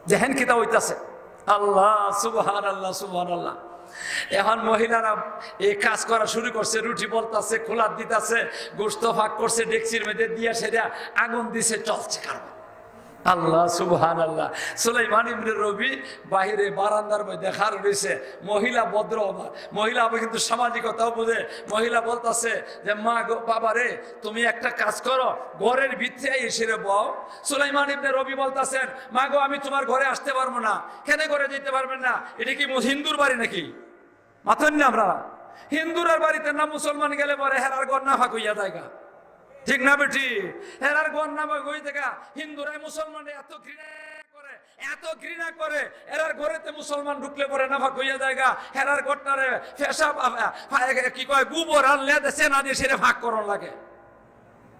দেখেন কিতা হইতাছে। আল্লাহ, সুবহানাল্লাহ, সুবহানাল্লাহ। এখন মহিলারা এই কাজ করা শুরু করছে, রুটি বলতাছে, খোলা দিতাছে, গোশত ফাঁক করছে, ডেকচির মধ্যে দিয়া সেটা আগুন দিছে, চলছে কারবার। আল্লাহ, সুবহানাল্লাহ। সুলাইমান ইবনে রবি বাইরে বারান্দার মধ্যে খাড়া রইছে, মহিলা ভদ্র আবার, মহিলা আবার কিন্তু সামাজিকতাও বুঝে। মহিলা বলতাছে যে, "মা গো, বাবা রে, তুমি একটা কাজ করো, ঘরের ভিতরে এসে রে বও।" সুলাইমান ইবনে রবি বলতাছেন, "মা গো, আমি তোমার ঘরে আসতে পারবো না।" "কেন ঘরে যেতে পারবেন না? এটা কি মু-, হিন্দুর বাড়ি নাকি?" মাতইন না আপনারা। হিন্দুরার বাড়িতে না মুসলমান গেলে পরে হেরার ঘর নাফাক অইয়া যায়গা। ঠিক না বেঠিক? হেরার ঘর নাফাক অইয়া যায়গা। হিন্দুরাই মুসলমানরে এত ঘৃণা করে, এত ঘৃণা করে, এরার ঘরেতে মুসলমান ঢুকলে পরে নাফাক অইয়া যায়গা। হেরার ঘরটারে পেশাব, আ, আ, কি কয়, গোবর আর লেদে সেনা দিয়া সেরে ফাক করন লাগে।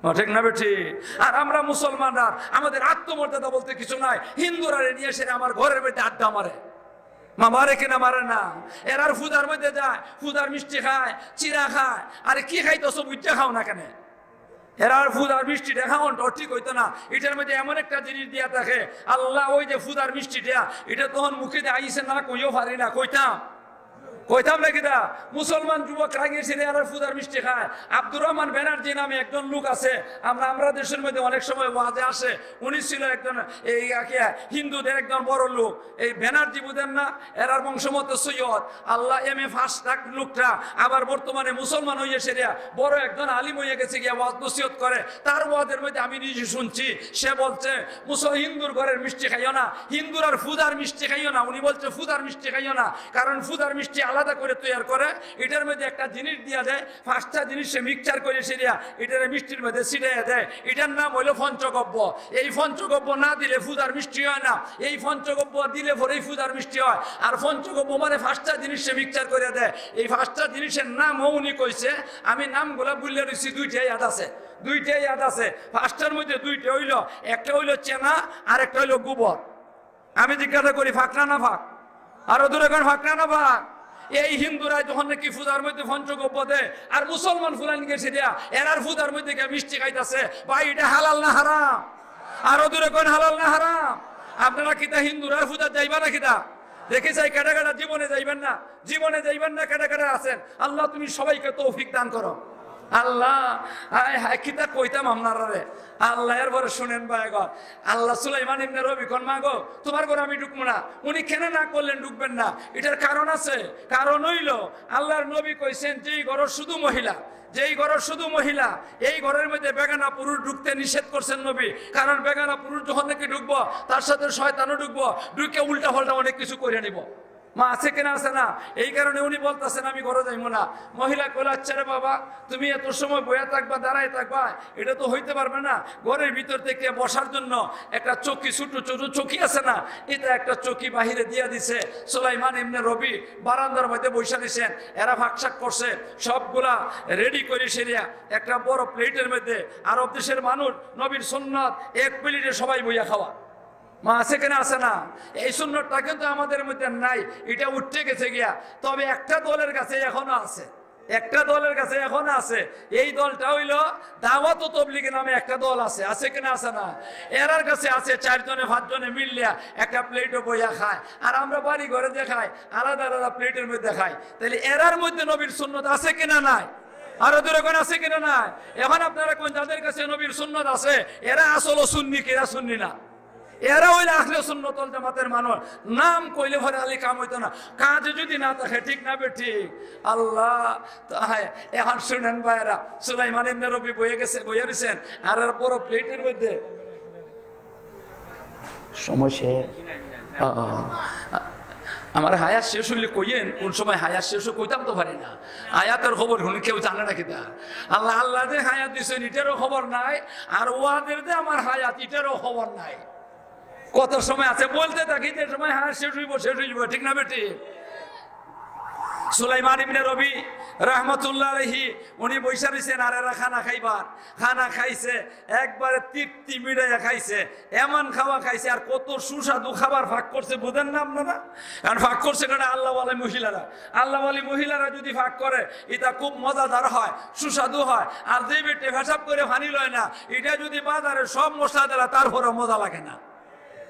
ও, ঠিক না বেঠিক? আর আমরা মুসলমানরা, আমাদের আত্মমর্যাদা বলতে কিছু নাই। হিন্দুরারে নিয়া সেরে আমার ঘরের মধ্যে আড্ডা মারে। মা মারে কিনা মারে না? এরার ফুদার মধ্যে যায়, ফুদার মিষ্টি খায়, চিরা খায়। আরে কি খাইতেছো, বুঝতে খাও না কেনে? এরার ফুদার মিষ্টিটা খাওয়ানটা ঠিক অইতো না। ইটার মধ্যে এমন একটা জিনিস দিয়া থাকে, আল্লাহ ওই যে ফুদার মিষ্টিটা, ইটা তখন মুখে দিয়া আইছে না, কইও পারি না, কইতাম। কইতাম না কিতা? মুসলমান যুবক রাগের ছেলে এরার ফুদার মিষ্টি খায়। আব্দুর রহমান ব্যানার্জি নামে একজন লোক আছে, আমরা, আমরা দেশের মধ্যে অনেক সময় ওয়াজে আসে। উনি ছিল একজন এই আগে হিন্দুদের একজন বড় লোক। এই ব্যানার্জি বুঝেন না, এরার বংশমতে সৈয়দ, আল্লাহ এম এ পাস লোকটা, আবার বর্তমানে মুসলমান হইয়া সেরিয়া বড় একজন আলিম হইয়া গেছে গিয়া ওয়াজ নসিহত করে। তার ওয়াজের মধ্যে আমি নিজে শুনছি, সে বলছে, "মুসল-, হিন্দুর ঘরের মিষ্টি খাইও না, হিন্দুর আর ফুদার মিষ্টি খাইও না।" উনি বলছে, "ফুদার মিষ্টি খাইও না, কারণ ফুদার মিষ্টি আলাদা করে তৈয়ার করে, এটার মধ্যে একটা জিনিস দিয়া দেয়, পাঁচটা জিনিস সে মিক্সচার করে সেরিয়া এটারে মিষ্টির মধ্যে ছিটাইয়া দেয়, এটার নাম হইলো পঞ্চগব্য। এই পঞ্চগব্য না দিলে ফুদার মিষ্টি হয় না, এই পঞ্চগব্য দিলে পরেই ফুদার মিষ্টি হয়।" আর পঞ্চগব্য মানে পাঁচটা জিনিস সে মিক্সচার করে দেয়। এই পাঁচটা জিনিসের নামও উনি কইছে, আমি নামগুলা ভুলিয়া রইছি, দুইটা ইয়াদ আছে, দুইটা ইয়াদ আছে। পাঁচটার মধ্যে দুইটা হইলো, একটা হইলো চেনা আর একটা হইলো গোবর। আমি জিজ্ঞাসা করি, ফাক না নাফাক? আরো জোরে কইন, ফাক না নাফাক? এই হিন্দুরা যখন নাকি ফুদার মধ্যে পঞ্চগব্য দেয়, আর মুসলমান ফুলাইন গেছে দিয়া, এরার ফুদার মধ্যে গিয়া মিষ্টি খাইতাছে, ভাই, এটা হালাল না হারাম? আরো জোরে কইন, হালাল না হারাম? আপনারা কিতা হিন্দুরার ফুদাত যাইবা না কিতা? দেখি চাই, কেডা কেডা জীবনে যাইবেন না, জীবনে যাইবেন না, কেডা কেডা আছেন। আল্লাহ, তুমি সবাইকে তৌফিক দান করো। আল্লাহ, আয় হায়, কিতা কইতাম আপনারারে। আল্লাহ, এরপরে শুনেন ভাই গো, আল্লাহ, সুলাইমান ইবনে রবি কইন, "মা গো, তোমার ঘরে আমি ঢুকবো না।" উনি কেন না করলেন ঢুকবেন না? এটার কারণ আছে। কারণ হইলো, আল্লাহর নবী কইছেন, "যেই ঘরর শুধু মহিলা, যেই ঘরর শুধু মহিলা, এই ঘরের মধ্যে বেগানা পুরুষ ঢুকতে নিষেধ করছেন নবী, কারণ বেগানা পুরুষ যখন নাকি ঢুকবো, তার সাথে শয়তানও ঢুকবো, ঢুকে উল্টা পাল্টা অনেক কিছু করে নিব।" মা আছে কিনা আছে না? এই কারণে উনি বলতেছেন, "আমি ঘরে যাইবো না।" মহিলা কইল, "আচ্ছা রে বাবা, তুমি এত সময় বইয়া থাকবা, দাঁড়ায় থাকবা, এটা তো হইতে পারবে না। ঘরের ভিতর থেকে বসার জন্য একটা চকি, ছোট ছোট চকি আছে না, এটা একটা চকি বাহিরে দিয়া দিছে।" সুলাইমান ইবনে রবি বারান্দার মধ্যে বইসা দিছেন, এরা ফাকশাক করছে, সবগুলা রেডি করে সেরিয়া একটা বড় প্লেটের মধ্যে। আরব দেশের মানুষ, নবীর সুন্নত, এক প্লেটে সবাই বইয়া খাওয়া। মা আছে কিনা আছে না? এই সুন্নতটা কিন্তু আমাদের মধ্যে নাই, এটা উঠে গেছে গিয়া। তবে একটা দলের কাছে এখনো আছে, একটা দলের কাছে এখনো আছে। এই দলটা হইলো দাওয়াত ও তবলিগ নামে একটা দল আছে, আছে কিনা আছে না? এরার কাছে আছে, চারজনে পাঁচজনে মিললিয়া একটা প্লেটও বইয়া খায়, আর আমরা বাড়ি ঘরে যে খাই আলাদা আলাদা প্লেটের মধ্যে খাই। তাহলে এরার মধ্যে নবীর সুন্নত আছে কিনা নাই? আরো জোরে কইন, আছে কিনা নাই? এখন আপনারা কইন, যাদের কাছে নবীর সুন্নত আছে, এরা আসলে সুন্নি কিনা সুন্নি না? এরা হইলে আহলে সুন্নত ওয়াল জামাতের মানুষ। নাম কইলে পরে আলী কাম হইতো না, কাজে যদি না থাকে, ঠিক না বেঠিক? আল্লাহ, তাই এখন শুনেন ভাইরা, সুলাইমান ইবনে রবি বইয়া গেছে, বইয়া রইছেন, আর আর বড় প্লেটের মধ্যে সময় শেষ। আ, আ, আ, আমার হায়াত শেষ হইলে কইয়েন, কোন সময় হায়াত শেষ হয় কইতাম তো পারি না। আয়াতের খবর হুনি কেউ জানে না কিতা? আল্লাহ, আল্লাহ যে হায়াত দিছেন, এটারও খবর নাই, আর ওয়াদের যে আমার হায়াত, এটারও খবর নাই। কত সময় আছে বলতে থাকি, যে সময় হায়াত শেষ হইব, শেষ হইব, ঠিক না বেঠিক? সুলাইমান ইবনে রবি রহমতুল্লাহ আলাইহি, উনি বইসা রইছেন, আর এরা খানা খাইবার, খানা খাইছে, একবারে তৃপ্তি মিটাইয়া খাইছে, এমন খাওয়া খাইছে, আর কত সুস্বাদু খাবার ফাক করছে, বুঝেন না আপনারা? কারণ ফাক করছে কারা? আল্লাহওয়ালা মহিলারা। আল্লাহওয়ালি মহিলারা যদি ফাক করে, এটা খুব মজাদার হয়, সুস্বাদু হয়। আর যে বেটে পেশাব করে পানি লয় না, এটা যদি বাজারে সব মশলা দেলা, তারপরে মজা লাগে না।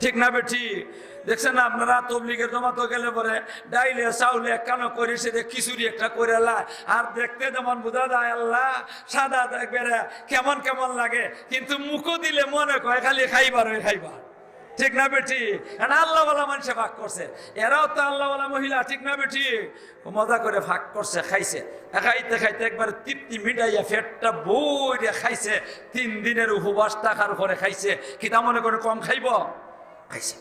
ঠিক না বেঠিক? দেখছেন না আপনারা, তবলিগের জমাতো গেলে পরে ডাইলে চাউলে একখানো করে, সে যে খিচুড়ি একটা করে লাই, আর দেখতে যেমন বোঝা যায়, আল্লাহ, সাদা একবারে কেমন কেমন লাগে, কিন্তু মুখো দিলে মনে কয় খালি খাইবার, ওই খাইবার। ঠিক না বেঠিক? কারণ আল্লাহওয়ালা মানুষে ফাক করছে, এরাও তো আল্লাহওয়ালা মহিলা, ঠিক না বেঠিক? মজা করে ফাক করছে, খাইছে, খাইতে খাইতে একবারে তৃপ্তি মিটাইয়া পেটটা ভরিয়া খাইছে। তিন দিনের উপবাস থাকার পরে খাইছে। কিতা মনে করে কম খাইব? খাইছে।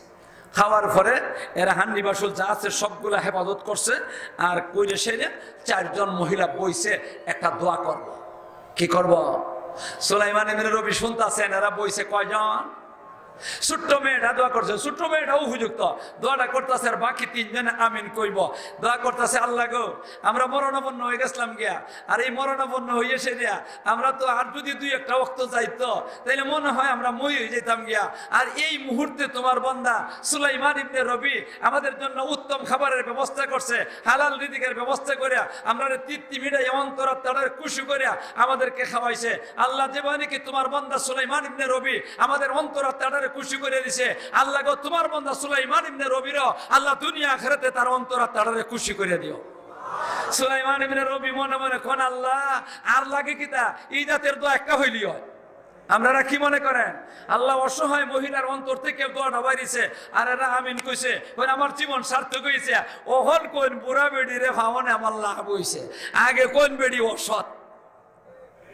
খাওয়ার পরে এরা হান্ডি বাসুল যা আছে সবগুলা হেফাজত করছে। আর কইরে সেরে চারজন মহিলা বইছে, একটা দোয়া করব। কি করব? সুলাইমান ইবনে রবি শুনতাছেন, এরা বইছে কয়জন? ছোট্ট মেয়েটা দোয়া করছে, ছোট্ট মেয়েটা উপযুক্ত। দোয়াটা করতেছে আর বাকি তিনজনে আমিন কইব। দোয়া করতেছে, "আল্লাহ গো, আমরা মরণাপন্ন হয়ে গেছিলাম গিয়া, আর এই মরণাপন্ন হইয়া সেরিয়া আমরা তো আর যদি দুই একটা ওয়াক্ত যাইতো, তাইলে মনে হয় আমরা মই হয়ে যেতাম গিয়া। আর এই মুহূর্তে তোমার বান্দা সুলাইমান ইবনে রবি আমাদের জন্য উত্তম খাবারের ব্যবস্থা করছে, হালাল রিজিকের ব্যবস্থা করে আমরা তৃপ্তি মিটাইয়া অন্তরাত্মারে খুশি করে আমাদেরকে খাওয়াইছে। আল্লাহ, যেভাবে নাকি তোমার বান্দা সুলাইমান ইবনে রবি আমাদের অন্তরাত্মারে খুশি করে দিছে, আল্লাহ গো, তোমার বান্দা সুলাইমান ইবনে রবিরও আল্লাহ দুনিয়া আখেরাতে তার অন্তরাত্মারে খুশি করে দিও।" সুলাইমান ইবনে রবি মনে মনে কন, "আল্লাহ, আর লাগে কিতা? এই জাতের দোয়া একটা হইলি হয়।" আপনারা কি মনে করেন? আল্লাহ অসহায় মহিলার অন্তর থেকে দোয়াটা বাইরিছে, আর এরা আমিন কইছে, কইন, "আমার জীবন সার্থক হইছে।" অখন কইন, "বুড়া বেড়িরে ফাওনে আমার লাভ হইছে।" আগে কইন বেড়ি অসৎ,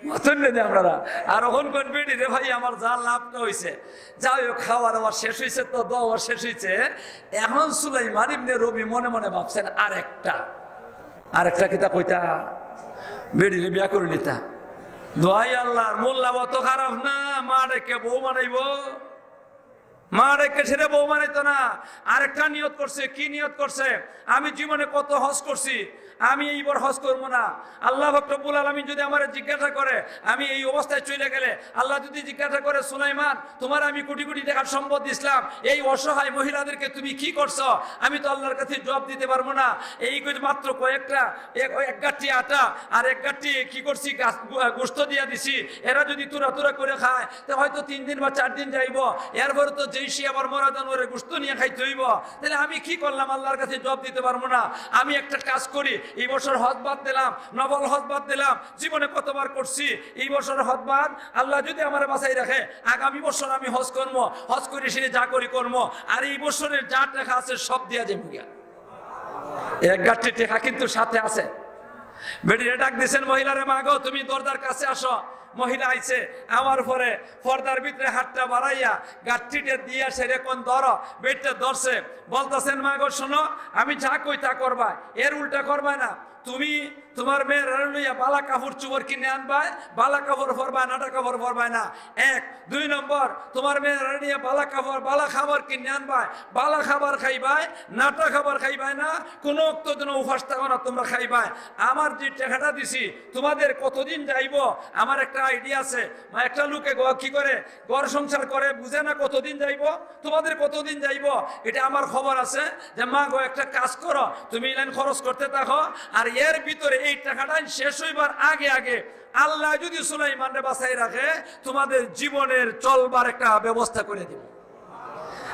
মাতইন না যে আপনারা, আর অখন কইন বেড়িরে ভাই আমার যা লাভটা হইছে। যাই হোক, খাওয়া দাওয়া শেষ হইছে তো, দোয়া শেষ হইছে। এখন সুলাইমান ইবনে রবি মনে মনে ভাবছেন, "আরেকটা, আরেকটা কিতা কইতা, বেড়িরে বিয়া করে নিতা।" দোয়াই আল্লাহর, মোল্লা অত খারাপ না, মা ডেকে বউ বানাইবো। মা ডেকে সেটা বউ বানাইতো না। আরেকটা নিয়ত করছে। কি নিয়ত করছে? "আমি জীবনে কত হজ করছি, আমি এইবার হজ করবো না। আল্লাহ পাক রব্বুল আলামিন যদি আমারে জিজ্ঞাসা করে, আমি এই অবস্থায় চলে গেলে, আল্লাহ যদি জিজ্ঞাসা করে, 'সুলাইমান, তোমার আমি কোটি কোটি টাকার সম্পদ দিছিলাম, এই অসহায় মহিলাদেরকে তুমি কি করছো?' আমি তো আল্লাহর কাছে জবাব দিতে পারবো না।" এই করে মাত্র কয়েকটা, এক, এক গাঠি আটা আর এক গাঠি কি করছি, গাছ, গু-, গোস্ত দিয়া দিছি, এরা যদি তুরা তুরা করে খায়, তো হয়তো তিন দিন বা চার দিন যাইবো। এরপরে তো যেই সে আবার মরা জানোয়ারের গোস্ত নিয়ে খাইতে হইবো। তাহলে আমি কি করলাম, আল্লাহর কাছে জবাব দিতে পারবো না। আমি একটা কাজ করি, এই বছর হজ বাদ দিলাম, নফল হজ বাদ দিলাম, জীবনে কতবার করছি, এই বছর হজ বাদ। আল্লাহ যদি আমারে বাঁচাই রাখে, আগামী বছর আমি হজ করবো, হজ করে সেরে যা করি করবো, আর এই বছরের যা টাকা আছে সব দিয়া যাইমু গিয়া। এক গাঠি টাকা কিন্তু সাথে আছে। বেটিরে ডাক দিছেন, "মহিলারে, মা গো, তুমি দরজার কাছে আসো।" মহিলা আইছে, আমার পরে পর্দার ভিতরে হাতটা বাড়াইয়া গাঠটিটা দিয়া সেরে কোন ধরো, বেটিটা ধরছে, বলতেছেন, "মা গো, শোনো, আমি যা কই তা করবা, এর উল্টা করবা না। তুমি তোমার মেয়ের লইয়া বালা কাপড় চুপড় কিনে আনবায়, বালা কাপড় পরবায়, নাটা কাপড় পরবায় না।" এক। দুই নম্বর, তোমার মেয়ের নিয়ে বালা কাপড়, বালা খাবার কিনে আনবায়, বালা খাবার খাইবায়, নাটা খাবার খাইবায় না, কোনো অক্ত দিন উপাস থাকো না, তোমরা খাইবায়। আমার যে টাকাটা দিছি, তোমাদের কতদিন যাইবো, আমার একটা আইডিয়া আছে। মা, একটা লোকে গ-, কি করে, ঘর সংসার করে, বুঝে না কতদিন যাইবো, তোমাদের কতদিন যাইবো, এটা আমার খবর আছে। যে মা গো, একটা কাজ করো, তুমি এই লাইন খরচ করতে থাকো, আর এর ভিতরে এই টাকাটা শেষ হইবার আগে আগে আল্লাহ যদি সুলাইমানরে বাঁচাই রাখে, তোমাদের জীবনের চলবার একটা ব্যবস্থা করে দিব।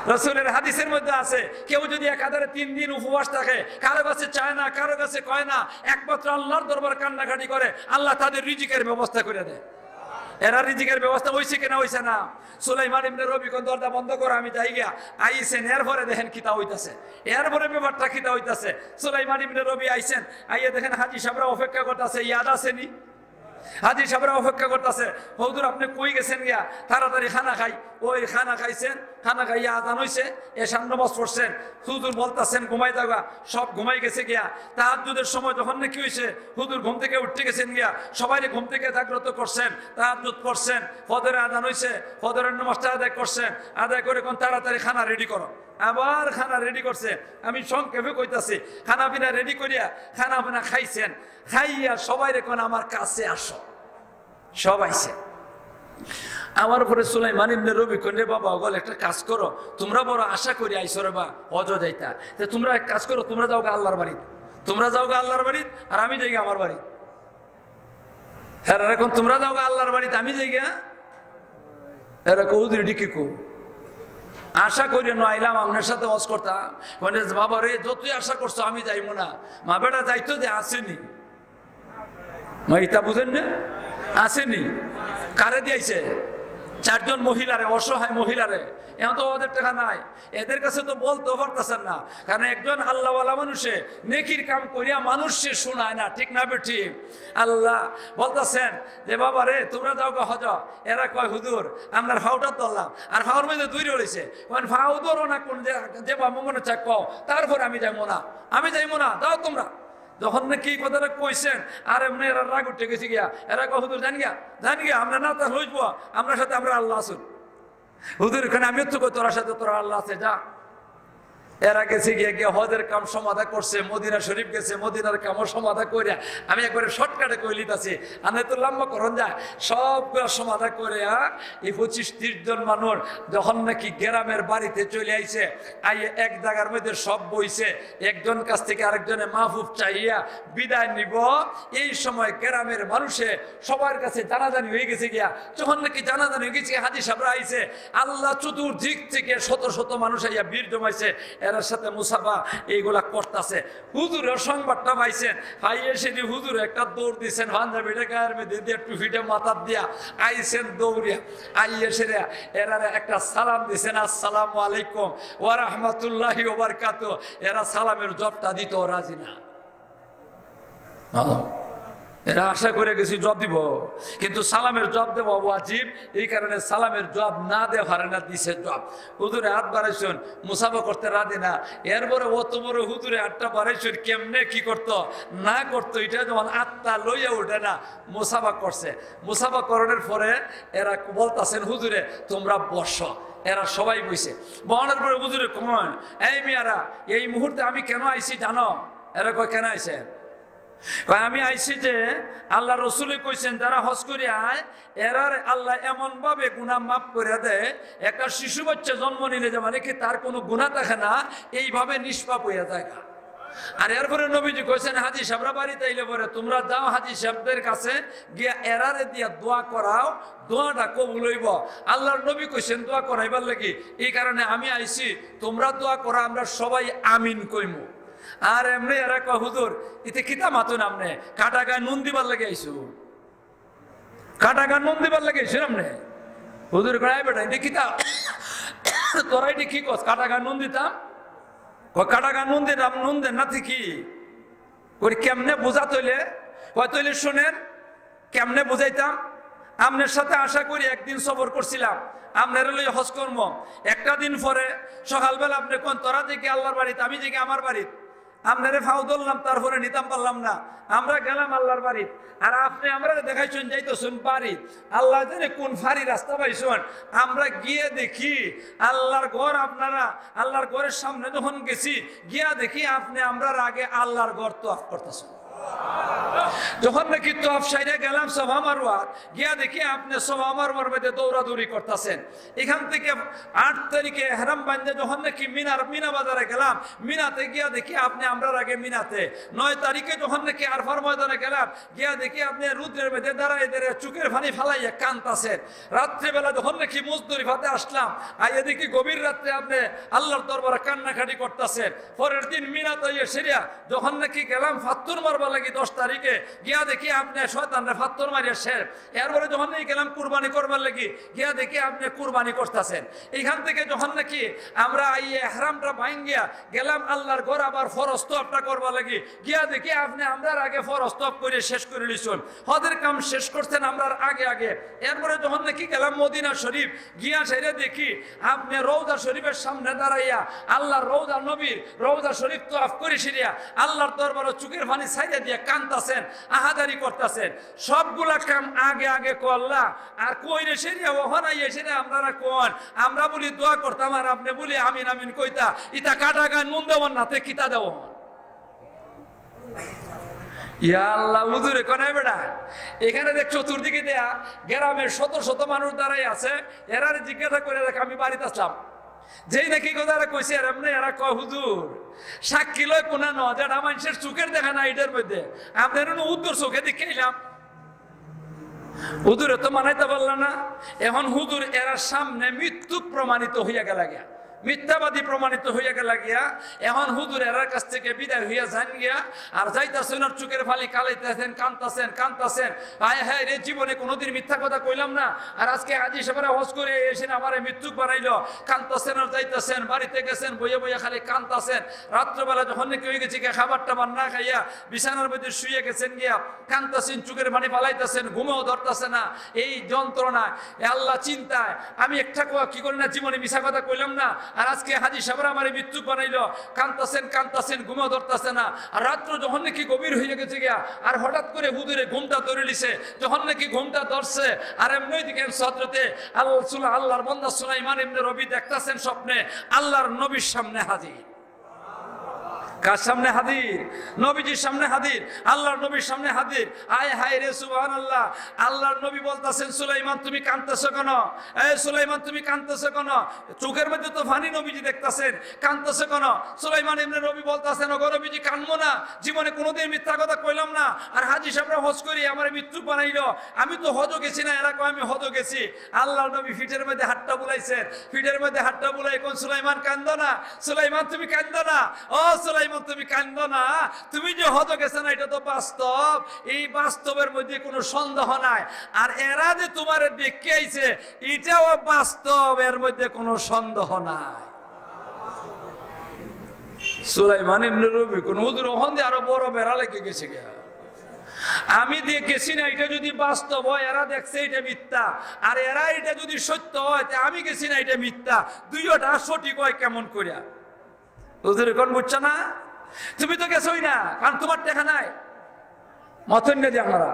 রসুলের হাদিসের মধ্যে আছে, কেউ যদি একাধারে তিন দিন উপবাস থাকে, কারো কাছে চায় না, কারো কাছে কয় না, একমাত্র আল্লাহর দরবার কান্নাকাটি করে, আল্লাহ তাদের রিজিকের ব্যবস্থা করে দেয়। এরা রিজিকের ব্যবস্থা হইছে কিনা হইছে না? সুলাইমান ইবনে রবি কোন, "দরজা বন্ধ করো, আমি যাই গিয়া।" আইছেন, এরপরে দেখেন কিতা হইতাছে, এরপরে ব্যাপারটা কিতা হইতাছে। সুলাইমান ইবনে রবি আইছেন, আইয়া দেখেন হাজি সাহেবরা অপেক্ষা করতেছে, ইয়াদ আছেনি? হাজি সাহেবরা অপেক্ষা করতেছে, "হুজুর, আপনি কই গেছেন গিয়া? তাড়াতাড়ি খানা খাই।" ওই খানা খাইছেন, খানা খাইয়া আজান হইছে, এশার নামাজ পড়ছেন। হুজুর বলতাছেন, "ঘুমাই যাওগা।" সব ঘুমাই গেছে গিয়া। তাহাজ্জুদের সময় যখন নাকি হইছে, হুজুর ঘুম থেকে উঠতে গেছেন গিয়া, সবাইরে ঘুম থেকে জাগ্রত করছেন, তাহাজ্জুদ পড়ছেন, ফজরের আজান হইছে, ফজরের নামাজটা আদায় করছেন, আদায় করে কোন, "তাড়াতাড়ি খানা রেডি করো।" আবার খানা রেডি করছে। আমি সংক্ষেপে কইতাছি, খানা পিনা রেডি করিয়া খানা পিনা খাইছেন, খাইয়া সবাইরে কোন, "আমার কাছে আসো।" সব আইছে। আমার পরে সুলাইমান ইবনে রবি কইন, "রে বাবা, ওগল একটা কাজ করো, তোমরা বড় আশা করি আইছো রে বা, হজ যাইতা, তে তোমরা এক কাজ করো, তোমরা যাওগা আল্লাহর বাড়িত, তোমরা যাওগা আল্লাহর বাড়িত, আর আমি যাইগা আমার বাড়িত।" হ্যাঁ, এখন তোমরা যাওগা আল্লাহর বাড়িত, আমি যাইগা। এরা কও, "হুজুর, এটি কি কও? আশা করি না আইলাম, আপনার সাথে হজ করতাম।" মানে, "বাবা রে, যতই আশা করছো, আমি যাইবো না।" মা বেটা যাইতো যে আসেনি। মা, ইতা বুঝেন না? আসেনি। কারে দিয়াইছে? চারজন মহিলারে, অসহায় মহিলারে, এখন তো ওদের টাকা নাই, এদের কাছে তো বলতেও পারতেছেন না, কারণ একজন আল্লাহওয়ালা মানুষে নেকির কাম করিয়া মানুষকে শোনায় না, ঠিক না বেঠিক? আল্লাহ বলতেছেন যে, "বাবা রে, তোমরা যাও গা হজ।" এরা কয়, "হুজুর, আমরা ফাউটা ধরলাম, আর ফাউর মধ্যে দুই রয়েছে, কোন ফাউ ধরো না, কোন যে, যে বাবা মনে চায় কও, তারপরে আমি যাইবো না, আমি যাইবো না, যাও তোমরা।" যখন নাকি এই কথাটা কইছেন, আর এমনি এরা রাগ উঠে গেছে গিয়া, এরা কয়, "হুজুর, জান গিয়া, জান গিয়া, আমরা না তা লইব, আমরা সাথে আমরা আল্লাহ আছুন।" হুজুর, এখানে আমিও তো কই, "তোরা সাথে তোরা আল্লাহ আছে, যা।" এরা গেছে গিয়া, গিয়া হজের কাম সমাধা করছে, মদিনা শরীফ গেছে, মদিনার কামও সমাধা করে আমি একবারে শর্টকাটে কইলিতাছি, আনে তো লম্বা করন যায়, সবগুলা সমাধা করে, হ্যাঁ, এই পঁচিশ ত্রিশ জন মানুষ যখন নাকি গ্রামের বাড়িতে চলে আইছে, আইয়ে এক জায়গার মধ্যে সব বইছে, একজন কাছ থেকে আরেকজনে মাহফুব চাইয়া বিদায় নিব। এই সময় গ্রামের মানুষে সবার কাছে জানাজানি হয়ে গেছে গিয়া, যখন নাকি জানাজানি হয়ে গেছে, হাজি সাহেবরা আইছে, আল্লাহ চতুর্দিক থেকে শত শত মানুষ আইয়া ভিড় জমাইছে, এরার সাথে মুসাফা এইগুলা করতাছে। হুজুরের সংবাদটা পাইছেন, পাইয়ে সেটি হুজুরে একটা দৌড় দিছেন, পাঞ্জাবিটা গায়ের মধ্যে দিয়া, টুপিটা মাথার দিয়া, আইছেন দৌড়িয়া, আইয়ে সেরে এরারে একটা সালাম দিছেন, "আসসালামু আলাইকুম ওয়া রাহমাতুল্লাহি ওয়া বারাকাতুহু।" এরা সালামের জবটা দিতেও রাজি না। হ্যাঁ। এরা আশা করে গেছি জব দিব, কিন্তু সালামের জব দেওয়া ওয়াজিব, এই কারণে সালামের জব না দেওয়া হারে না দিছে জব। হুজুরে হাত বাড়াইছুন, মুসাফা করতে রাজি না। এরপরে অত বড় হুজুরে হাতটা বাড়াইছুন, কেমনে কি করতো না করতো, এটা যখন আত্মা লইয়া উঠে না, মুসাফা করছে। মুসাফা করানোর পরে এরা বলতাছেন, "হুজুরে, তোমরা বসো।" এরা সবাই বইছে। বহনের পরে হুজুরে কমন, "এই মিয়ারা, এই মুহূর্তে আমি কেন আইছি জানো?" এরা কয়, "কেন আইছে?" কয়, "আমি আইছি যে আল্লাহ রসুলে কইছেন, যারা হজ করে আয়, এরার আল্লাহ এমন ভাবে গুনাহ মাফ করে দেয়, একটা শিশু বাচ্চা জন্ম নিলে যে মানে কি তার কোনো গুনাহ থাকে না, এইভাবে নিষ্পাপ হইয়া যায়।" আর এরপরে নবীজি কইছেন, "হাজি সাহেবরা বাড়িতে আইলে পরে তোমরা যাও হাজি সাহেবদের কাছে গিয়া এরারে দিয়া দোয়া করাও, দোয়াটা কবুল হইব।" আল্লাহর নবী কইছেন দোয়া করাইবার লাগি, এই কারণে আমি আইছি, তোমরা দোয়া করো, আমরা সবাই আমিন কইমু। আর এমনি এরা কয়, "হুজুর, ইতে কিতা মাতুন আপনি? কাটা গায়ে নুন দিবার লাগি আইছু? কাটা গায়ে নুন দিবার লাগি আইছু আপনি?" হুজুর কয়, "এই বেটা, ইতে কিতা? তোরা ইতে কি কস? কাটা গায়ে নুন দিতাম?" কয়, "কাটা গায়ে নুন দিতাম, নুন দেন না ঠিকই।" কই, "কেমনে বুঝা তইলে?" কয়, "তইলে শুনেন, কেমনে বুঝাইতাম? আপনার সাথে আশা করি একদিন সফর করছিলাম, আপনারে লই হজ করমু। একটা দিন পরে সকালবেলা আপনি কোন তোরা দেখি আল্লাহর বাড়িত, আমি দেখি আমার বাড়িত। আপনারে ফাও ধরলাম, তারপরে নিতাম পারলাম না। আমরা গেলাম আল্লাহর বাড়িত, আর আপনি আমরা দেখাইছেন যাইতেছেন বাড়িত। আল্লাহ জানে কোন ফারি রাস্তা পাইছেন। আমরা গিয়ে দেখি আল্লাহর ঘর, আপনারা আল্লাহর ঘরের সামনে যখন গেছি, গিয়া দেখি আপনি আমরার আগে আল্লাহর ঘর তওয়াফ করতেছেন।" যখন নাকি তওয়াফ সাইরা গেলাম সাফা মারওয়াত, গিয়া দেখি আপনি সাফা মারওয়ার মধ্যে দৌড়াদৌড়ি করতেছেন। এখান থেকে আট তারিখে এহরাম বান্ধে যখন নাকি মিনার, মিনা বাজারে গেলাম, মিনাতে গিয়া দেখি আপনি আমরার আগে মিনাতে। নয় তারিখে যখন নাকি আরফার ময়দানে গেলাম, গিয়া দেখি আপনি রুদ্রের মধ্যে দাঁড়ায় দাঁড়ায় চোখের পানি ফালাইয়া কান্তাছেন। রাত্রেবেলা যখন নাকি মুজদলিফাতে আসলাম, আইয়া দেখি গভীর রাত্রে আপনি আল্লাহর দরবারে কান্নাকাটি করতেছেন। পরের দিন মিনাতে আইয়া সেরিয়া যখন নাকি গেলাম ফাত্তর মারবার লাগি দশ তারিখে, গিয়া দেখি আপনি শয়তানরে ফাত্তর মারিয়া শেষ। এরপরে যখন নাকি গেলাম কুরবানি করবার লাগি, গিয়া দেখি আপনি কুরবানি করতেছেন। এখান থেকে যখন নাকি আমরা এই এহরামটা ভাঙ্গিয়া গেলাম আল্লাহর ঘর আবার ফরজ তওয়াফটা করবার লাগি, গিয়া দেখি আপনি আমরার আগে ফরজ তওয়াফ করে শেষ করে নিছেন, হজের কাম শেষ করছেন আমরার আগে আগে। এরপরে যখন নাকি গেলাম মদিনা শরীফ, গিয়া সেরে দেখি আপনি রওজা শরীফের সামনে দাঁড়াইয়া আল্লাহর রওজা, নবীর রওজা শরীফ তওয়াফ করে সেরিয়া আল্লাহর দরবারে চোখের পানি ছাইড়া দিয়া কান্তাছেন, আহাজারি করতেছেন। সবগুলা কাম আগে আগে করলা, আর কইরে সেরিয়া ওখানে আইয়া সেরে আপনারা কোন, আমরা বলি দোয়া করতাম আর আপনি বলি আমিন আমিন কইতা, ইতা কাটা গায়ে নুন দেওয়ার নাতে কিতা দেওয়া? ইয়া আল্লাহ, হুজুরে কোনায় বেটা? এখানে দেখ চতুর্দিকে দেয়া, গ্রামের শত শত মানুষ দাঁড়াই আছে, এরারে জিজ্ঞাসা করে দেখ, আমি বাড়িতে আসলাম। যেই নাকি কথাটা কইছে, এর এমনি এরা কয়, "হুজুর, সাক্ষী লয় কোনা ন, যেটা মানুষের চোখের দেখা না, এটার মধ্যে আপনার উত্তর চোখে দেখে এলাম।" হুজুরে তো মানাইতে পারল না। এখন হুজুর এরা সামনে মৃত্যু প্রমাণিত হইয়া গেল গিয়া। মিথ্যাবাদী প্রমাণিত হইয়া গেলা গিয়া। এখন হুজুর এরার কাছ থেকে বিদায় হইয়া যাইন গিয়া, আর যাইতাছেন আর চোখের পানি ফালাইতাছেন, কানতাছেন, কানতাছেন। আয় হায় রে, জীবনে কোনোদিন মিথ্যা কথা কইলাম না, আর আজকে হাজি সাহেবরা হজ করে এসে আমারে মিথ্যুক বানাইলো। কানতাছেন আর যাইতাছেন, বাড়িতে গেছেন, বইয়া বইয়া খালি কানতাছেন। রাত্রবেলা যখন নাকি হয়ে গেছে গিয়া খাবার টাবার না খাইয়া বিছানার মধ্যে শুয়ে গেছেন গিয়া, কানতাছেন, চোখের পানি ফালাইতাছেন, ঘুমেও ধরতাছে না। এই যন্ত্রণায়, এ আল্লাহ, চিন্তায় আমি একটা কোয়া কি করি না, জীবনে মিছা কথা কইলাম না। আর আজকে হাজি সাহেবরা আমারে মিথ্যুক বানাইলো। কানতাছেন, কানতাছেন, ঘুমও ধরতাছে না। আর রাত্র যখন নাকি গভীর হইয়া গেছে গিয়া, আর হঠাৎ করে হুজুরে ঘুমটা ধরে নিছে। যখন নাকি ঘুমটা ধরছে, আর এমনি দিকে হজরতে আল্লাহ, আল্লাহর বান্দা সুলাইমান ইবনে রবি দেখতাছেন স্বপ্নে আল্লাহর নবীর সামনে হাজির। কার সামনে হাজির? নবীজির সামনে হাজির, আল্লাহর নবীর সামনে হাজির। আয় হায় রে, সুবহানাল্লাহ। আল্লাহর নবী বলতাছেন, "সুলাইমান, তুমি কানতেছো কেন? এ সুলাইমান, তুমি কানতেছো কেন?" চোখের মধ্যে তো পানি, নবীজি দেখতাছেন, "কানতেছো কেন?" সুলাইমান ইবনে রবি বলতাছেন, "ওগো নবীজি, কানবো না, জীবনে কোনোদিন মিথ্যা কথা কইলাম না, আর হাজি সাহেবরা হজ করি আমারে মিথ্যুক বানাইলো, আমি তো হজও গেছি না, এরা কয় আমি হজও গেছি।" আল্লাহর নবী পিঠের মধ্যে হাতটা বুলাইছেন, পিঠের মধ্যে হাতটা বুলাই কোন, "সুলাইমান, কান্দো না, সুলাইমান, তুমি কান্দো না, ও সুলাইমান, তুমি কান্দো না, তুমি যে হজও গেছো না, এটা তো বাস্তব, এই বাস্তবের মধ্যে কোনো সন্দেহ নাই, আর এরা যে তোমারে দেখতে আইছে, এটাও বাস্তব, এর মধ্যে কোনো সন্দেহ নাই।" সুলাইমান ইবনে রবি কোন হুজুর ওখান দিয়ে আরো বড় বেড়া লেগে গেছে গিয়া। আমি দেখে গেছি না, এটা যদি বাস্তব হয়, এরা দেখছে এটা মিথ্যা, আর এরা এটা যদি সত্য হয়, তে আমি গেছি না, এটা মিথ্যা, দুইটা সঠিক হয় কেমন করিয়া? হুজুর, এখন বুঝছো না? তুমি তো গেছোই না, কারণ তোমার টেকা নাই। মাতইন না দি আপনারা।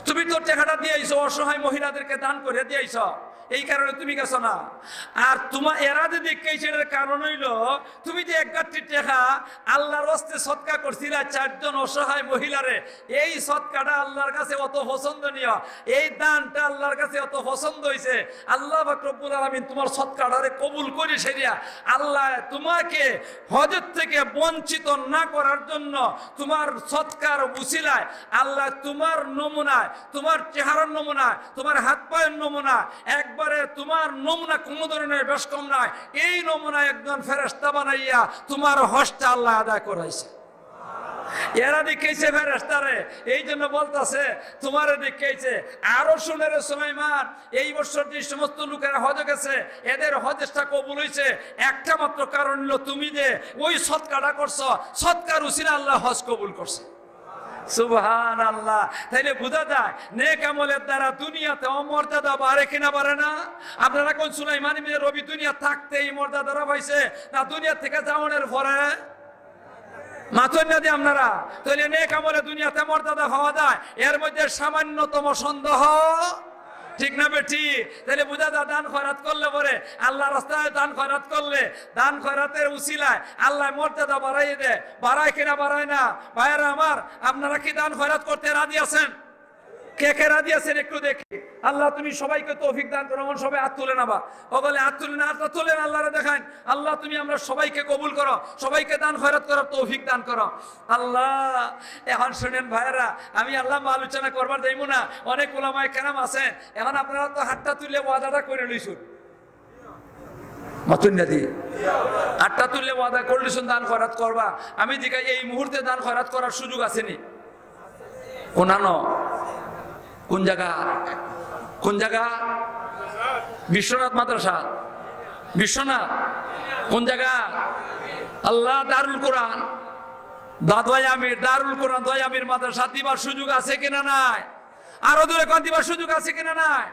তুমি তো টেকাটা দিয়ে আইছো, অসহায় মহিলাদেরকে দান করে দিয়ে আইছো, এই কারণে তুমি গেছো না। আর তোমার এরা যে দেখে, সেটার কারণ হইলো তুমি যে এক গাঠি টেকা আল্লাহর ওয়াস্তে সদকা করছিলা চারজন অসহায় মহিলারে, এই সদকাটা আল্লাহর কাছে অত পছন্দনীয়, এই দানটা আল্লাহর কাছে অত পছন্দ হইছে। আল্লাহ পাক রব্বুল আলামিন তোমার সদকাটারে কবুল করে সেরিয়া আল্লাহ তোমাকে হজের থেকে বঞ্চিত না করার জন্য তোমার সদকার উসিলায় আল্লাহ তোমার নমুনায়, তোমার চেহারার নমুনায়, তোমার হাত পায়ের নমুনায়, একবারে তোমার নমুনা কোনো ধরনের বেশ কম নাই, এই নমুনায় একজন ফেরেশতা বানাইয়া তোমার হজটা আল্লাহ আদায় করাইছে। এরা দেখাইছে ফেরেশতারে, এই জন্য বলতাছে তোমারে দেখাইছে। আরো শুনে রে সুলাইমান, এই বছর যে সমস্ত লোকেরা হজে গেছে, এদের হজটা কবুল হইছে, একটা মাত্র কারণ হলো তুমি যে ওই সদকাটা করছো, সদকার উসিলা আল্লাহ হজ কবুল করছে। সুবহানাল্লাহ। তাইলে বুঝা যায়, নেক আমলের দ্বারা দুনিয়াতে অমর্যাদা বাড়ে কিনা বাড়ে না? আপনারা কোন, সুলাইমান ইবনে রবি দুনিয়া থাকতে এই মর্যাদাটা পাইছে, না দুনিয়া থেকে যাওয়ানোর পরে? মাতইন না দি আপনারা। তাইলে নেক আমলে দুনিয়াতে মর্যাদা পাওয়া যায়, এর মধ্যে সামান্যতম সন্দেহ ঠিক না বেঠিক? তাইলে বুঝা যায়, দান খয়রাত করলে পরে, আল্লাহর রাস্তায় দান খয়রাত করলে, দান খয়রাতের উসিলায় আল্লাহ মর্যাদা বাড়াইয়া দেয়। বাড়ায় কিনা বাড়ায় না? ভাইয়েরা আমার, আপনারা কি দান খয়রাত করতে রাজি আছেন? কে কে রাজি আছেন একটু দেখি। আল্লাহ, তুমি সবাইকে তৌফিক দান করো। এমন সবাই হাত তুলে না বা, ও বলে হাত তুলে না, হাতটা তুলেন, আল্লাহরে দেখান। আল্লাহ, তুমি আমরা সবাইকে কবুল করো, সবাইকে দান খয়রাত করার তৌফিক দান করো। আল্লাহ, এখন শুনেন ভাইয়েরা, আমি আল্লাহ আলোচনা করবার যাইব না, অনেক ওলামায়ে কেরাম আছেন। এখন আপনারা তো হাতটা তুলে ওয়াদাটা করে লইছুন, মাতইন না দি, হাতটা তুলে ওয়াদা করে লইছুন দান খয়রাত করবা। আমি জিগাই, এই মুহূর্তে দান খয়রাত করার সুযোগ আছে নি? কোনানো? কোন জায়গা? কোন জায়গা? বিশ্বনাথ মাদ্রাসা। বিশ্বনাথ? কোন জায়গা? আল্লাহ, দারুল কোরআন, দোয়া আমির, দারুল কোরআন, দোয়া আমির মাদ্রাসা দিবার সুযোগ আছে কিনা নাই? আরো জোরে কন, দিবার সুযোগ আছে কিনা নাই?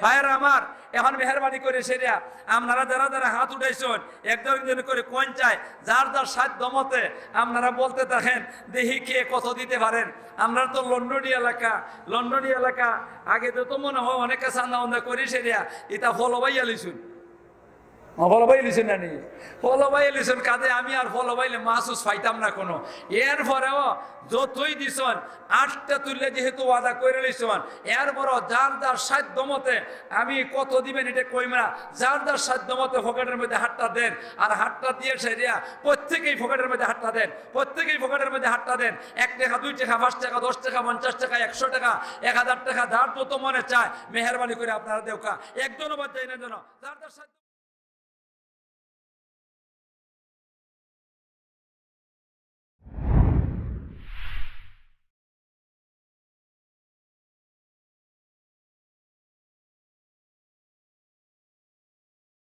ভাইয়েরা আমার, এখন মেহেরবানি করে সেরিয়া আপনারা যারা যারা হাত উঠাইছেন, একজন একজন করে কইন চাই, যার যার সাধ্য মতে আপনারা বলতে থাকেন, দেখি কে কত দিতে পারেন। আমরা তো লন্ডনি এলাকা, লন্ডনি এলাকা, আগে তো, তো মনে হয় অনেকে চান্দা উন্দা করি সেরিয়া, এটা ফলো পাইয়া লিছুন। ফলো পাই লিছুন না নি? ফলো পাই লিছুন, কাজে আমি আর ফলো পাইলে মাহসুস পাইতাম না কোনো। এরপরেও যতই দিছন, আটটা তুললে যেহেতু ওয়াদা করে লিছন, এরপরও যার যার সাধ্য মতে আমি কত দিবেন এটা কইম না, যার যার সাধ্য মতে পকেটের মধ্যে হাতটা দেন, আর হাতটা দিয়ে সেরিয়া প্রত্যেকেই পকেটের মধ্যে হাতটা দেন, প্রত্যেকেই পকেটের মধ্যে হাতটা দেন। এক টাকা, দুই টাকা, পাঁচ টাকা, দশ টাকা, পঞ্চাশ টাকা, একশো টাকা, এক হাজার টাকা, যার যত মনে চায়, মেহেরবানি করে আপনারা দেউক্কা, একজনও বাদ যায় না যেন। যার যার সাধ্য